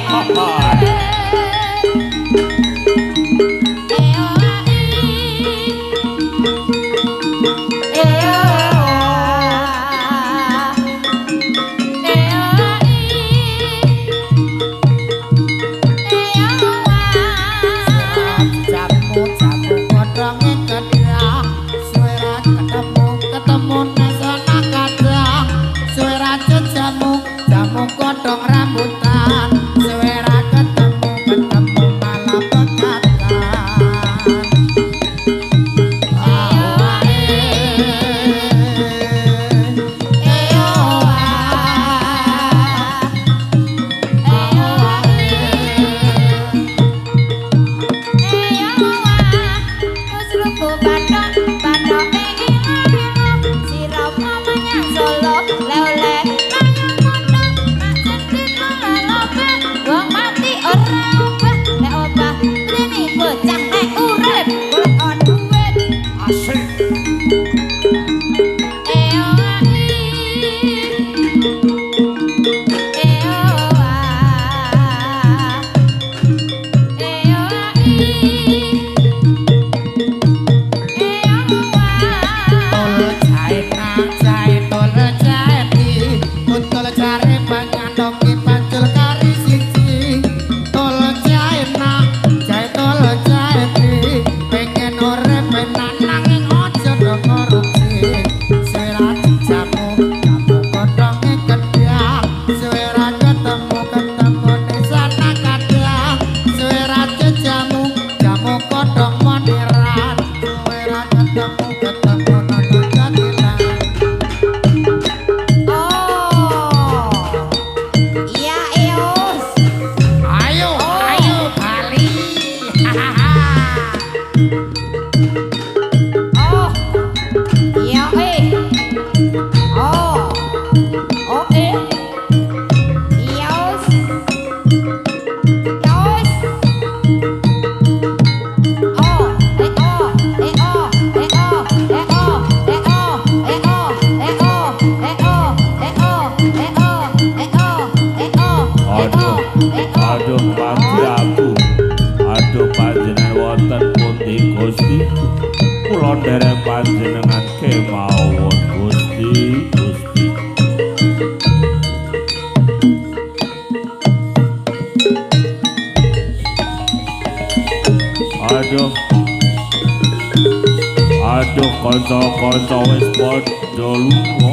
Aduh kanca-kanca wis padha lunga.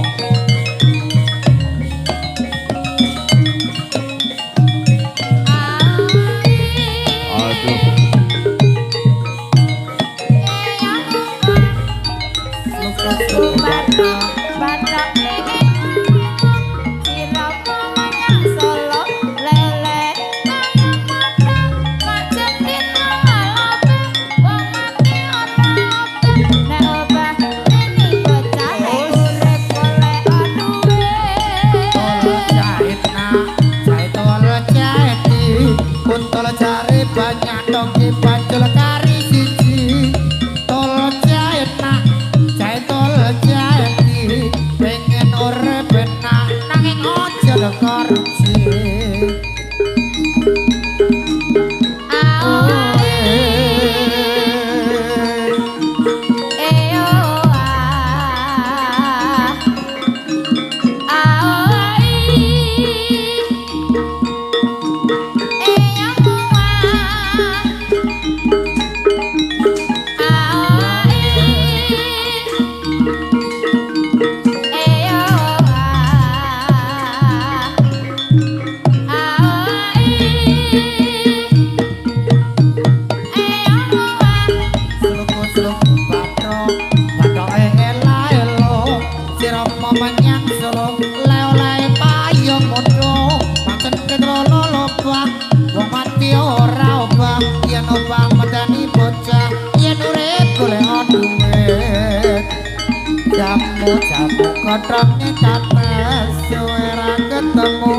Aduh. Jamu kothonge kates suwe ra ketemu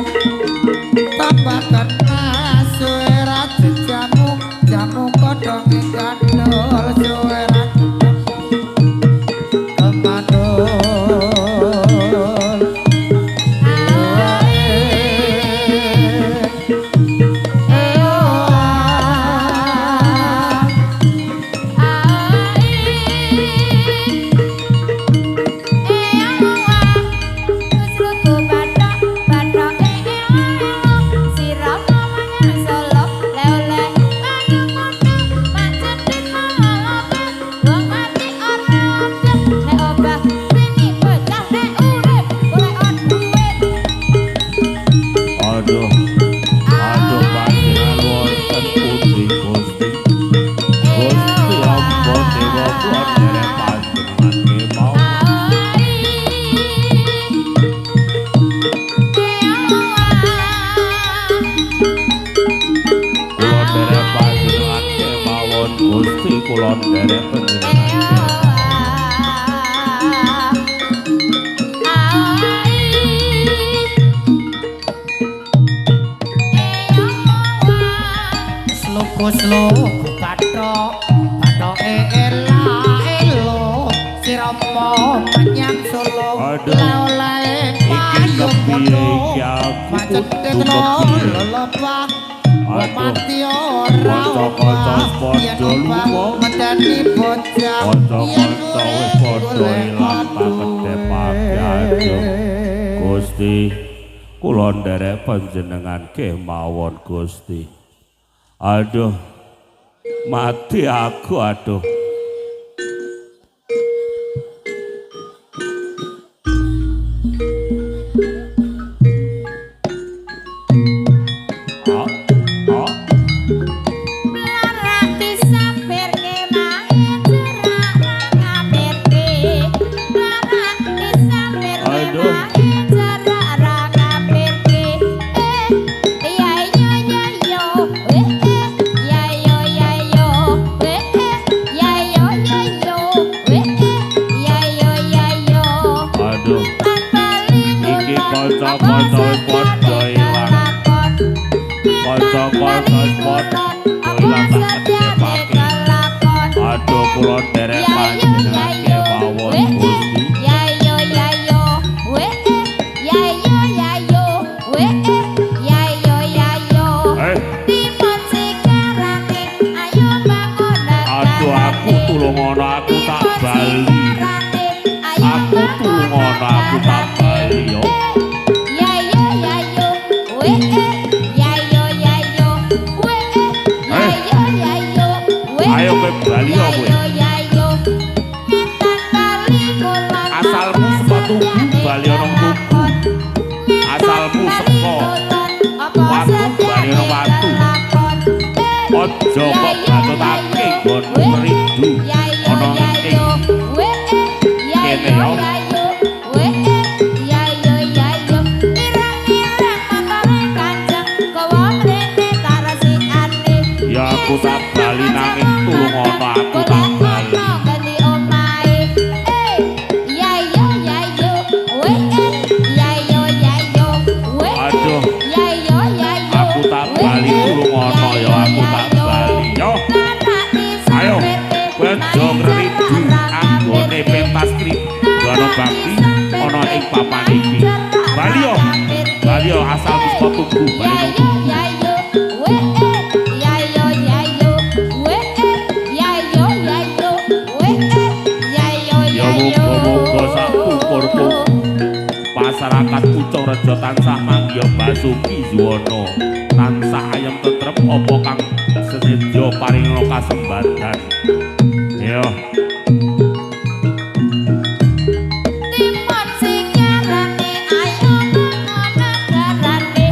tambah kenas suwe ra jejamu jamu kothonge gandol suwe ra ketemu Gusti, kula nderek panjenengan kemawon Gusti. Aduh, mati aku aduh. Ayo kowe bali yo kowe. Aja kok bacotake nggonmu rindu ana ing kene yo. Ya aku tak bali nanging tulung ana aku tak bali. Aduh, aku tak bali tulung ana ya aku tak bali. Yo. Ayo, kowe aja ngridu anggone pentas Kridana Bakti ana ing papan iki. Bali yo. Bali yo asal saka tugu bali nang tugu. Ya muga-muga sak pupurku masyarakat Pucungrejo tansah manggiya basuki yuwana, tansah ayem tentrem apa kang senedya paringa kasembadan. Ya. Timon sigarane ayo bangun negarane.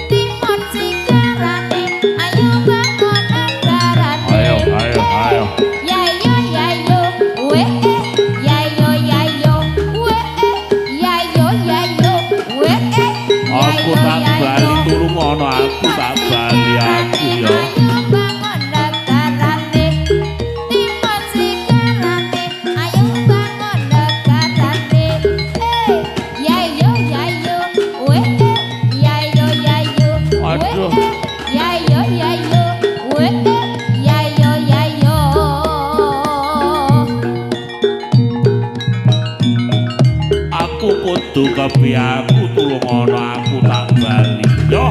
Timon sigarane ayo bangun negarane. Ayo ayo ayo. Ya yo ya yo we ya yo ya yo we ya yo ya yo we. Aku tak bali tulung ana aku tak bali aku ya. Ayo bangun negarane. Timon sigarane ayo bangun negarane. Ya yo ya yo we ya yo ya yo we Aduh. ya yo ya yo we ya yo ya yo. Aku kudu kepiye aku tulung ana aku tak bali. Yo,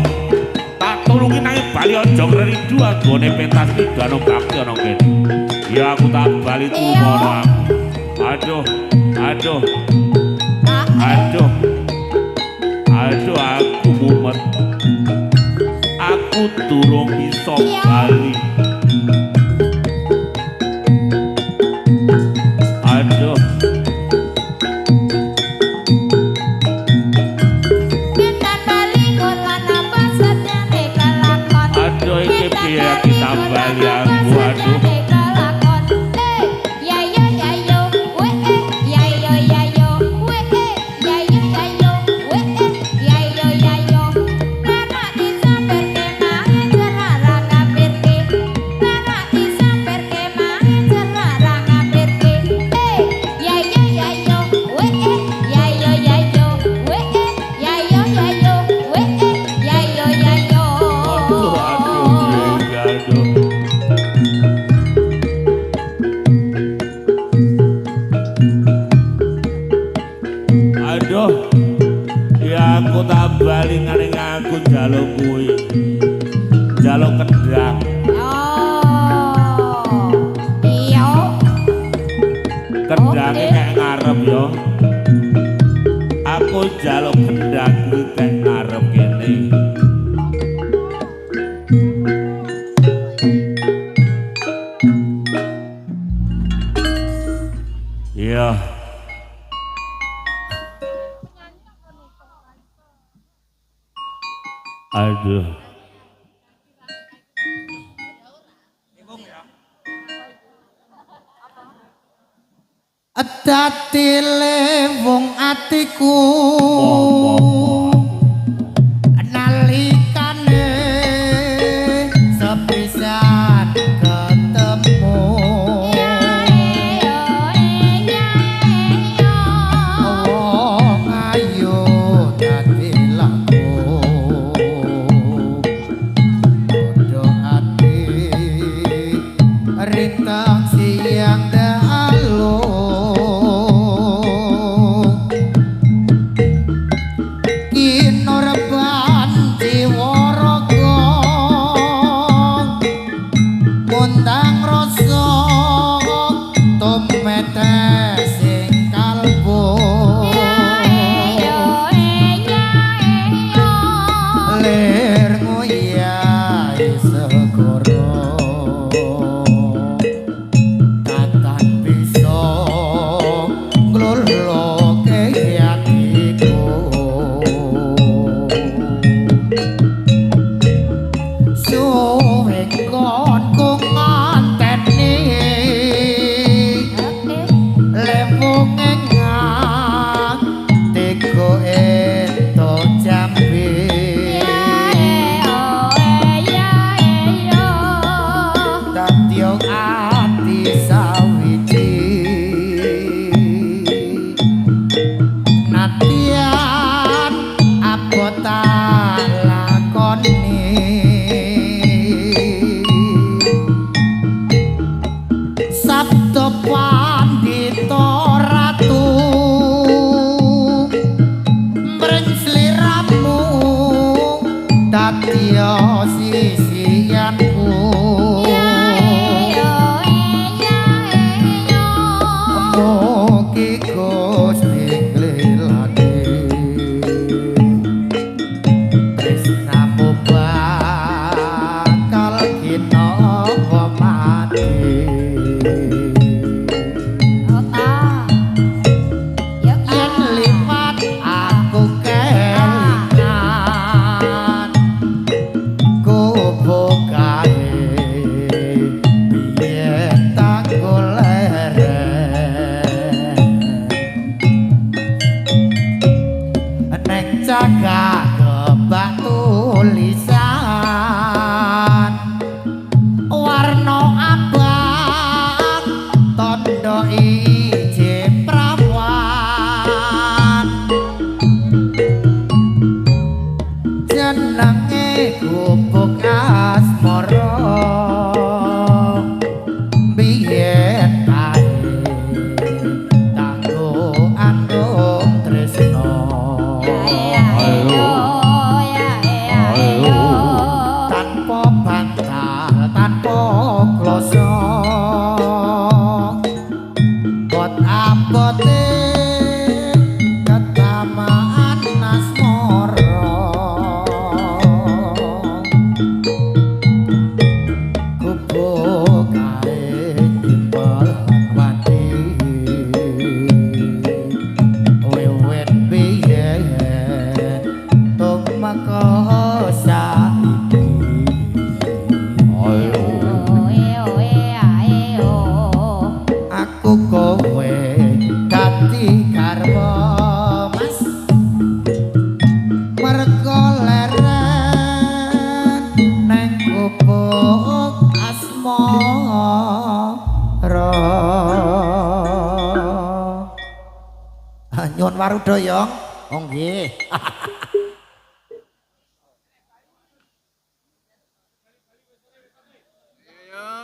tak tulungi nanging bali aja ngridu anggone pentas Kridana Bakti ana kene. Ya aku tak bali tulung ana aku. Aduh, aduh, aduh. Aduh aku mumet. Aku durung bisa bali. Aduh. Bintan bali kula nambah setyane kelakon. Aduh iki piye kita bali aku aduh. Ya yo ya yo we ya yo ya yo we ya yo ya yo we ya yo ya yo. Lara disamberke mae jerara ngapirke. Lara disamberke mae jerara ngapirke. Ya yo ya yo we ya yo ya yo we ya yo ya yo we ya yo ya yo. Aduh aduh piye aduh. Aduh. Ya aku tak bali ngene aku njaluk kuwi. Njaluk kendang. Oh. Iya. Kendange kek ngarep yo. Aku njaluk kendang kuwi kek ngarep kene. Iya. Aduh. Dadi wong atiku nalikane sepisan ketemu. Wong ayu dadi laku bodho ati rintang siang dalu. Ring sliramu dadi sisianku. Mugi Gusti nglilani tresnamu bakal kinawa mati. Yen liwat aku kelingan kubukae piye tak goleren neng cagak kebak tulisan warna abang tondo ije prawan jenenge gubuk asmara biyen kae tanggo andung tresno tanpa bantal tanpa kloso bot abote ketamaan asmara gubuk kae timbal wati wiwit biyen tumeka saiki. Aku kowe dadi garwa Mas mergo leren neng gubuk asmara. Nyuwun waruda ya. Oh nggih. Ayo.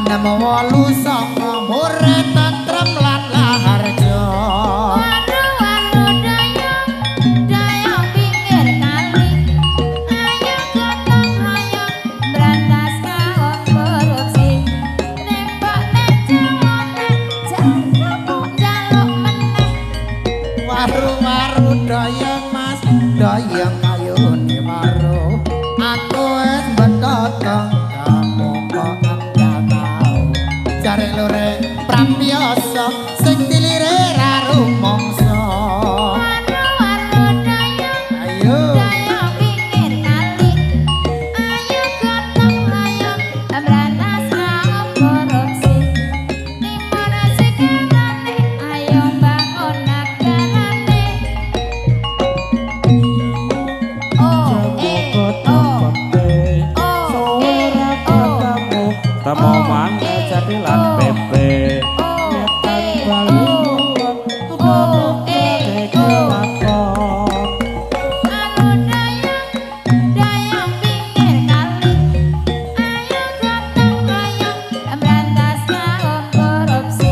6 8 9 mure tentrem lan laharjo. Waru-waru dayung, dayung pinggir kali. Ayo gotong royong berantas kaum korupsi. Nembak tejo jaluk jaluk meneh. Waru-waru dayung mas, dayung kayune waru. Aku wis betotong kamu kok enggak tau. Jare lure prambiasa sing dilire ra rumangsa. Waru-waru dayung, Ayo. dayung pinggir kali. Ayo gotong royong berantas kaum korupsi. Timun sekarane ayo bangun negarane. O E O O E O Temu maneh jathilan pepe. O E O O E O. Anu dayung, dayung pinggir kali. Ayo gotong royong berantas kaum korupsi.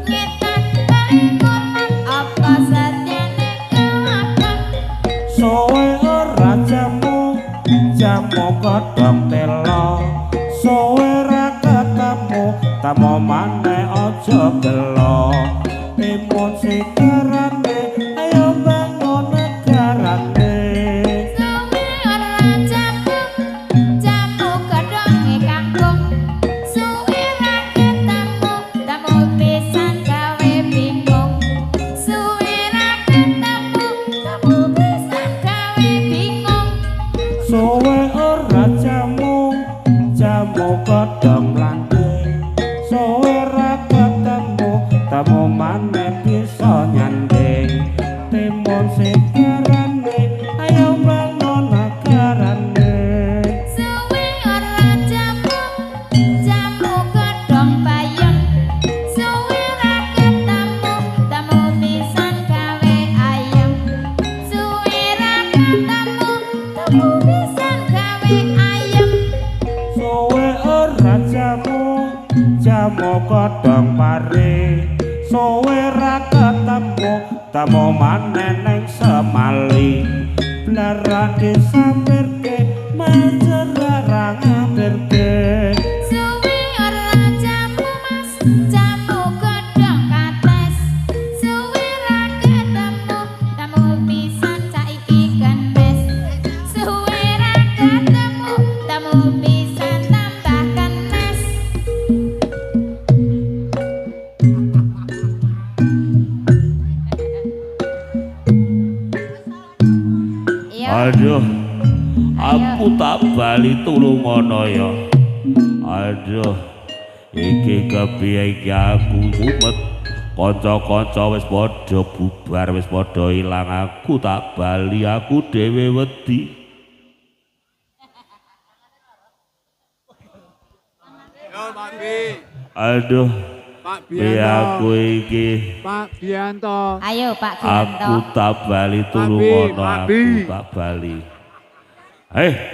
Ngetan bali kulon apa setyane kelakon. Sowe ora jamu, jamu godhong telo. Sowe ra ketemu, temu maneh aja gelo. Timun segarane, ayo bangun negarane. Suwe ora jamu, jamu godhonge kangkung. Suwe ra ketemu, temu pisan gawe bingung. Suwe ra ketemu, temu pisan gawe bingung. Sowe ora jamu, jamu godhong mlanding. Sowe ra ketemu, temu maneh bisa nyanding. Timun segarane, ayo bangun negarane. Suwe ora jamu, jamu godhong bayem. Suwe ra ketemu, temu pisan gawe ayem. Suwe ra ketemu, temu pisan gawe ayem. Sowe ora jamu, jamu godhong pare. Sowe ra ketemu, temu maneh ning semali. Blarang disampirke, majer ra ngampirke. Suwe ora jamu mas, jamu godhong kates. Suwe ra ketemu, temu pisan saiki kenes. Suwe ra ketemu, temu pisan tambah kenes. Iya. Aduh, aku tak bali tulungono ya. Aduh, iki kepiye iki aku mumet. Kanca-kanca wis padha bubar, wis padha ilang, aku tak bali, aku dhewe wedi. Yo Pak Bi. Aduh, Pak piye Bianto. aku iki? Pak Bianto. Ayo Pak Gianto. Aku tak bali tulungono, Pak aku Bi. tak bali.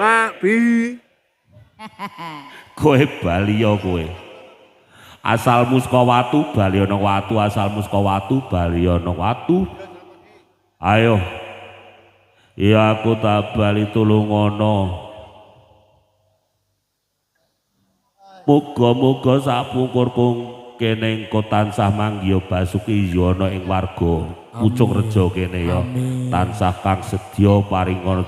Pak Bi. Kowe bali ya kowe. Asalmu saka watu, bali ana watu, asalmu saka watu, bali ana watu. Ayo. Iya aku tak bali tulungono. Muga-muga sapungkurku kene engko tansah manggiya basuki ya ana ing warga Pucung Rejo kene ya. Tansah kang sedya paringana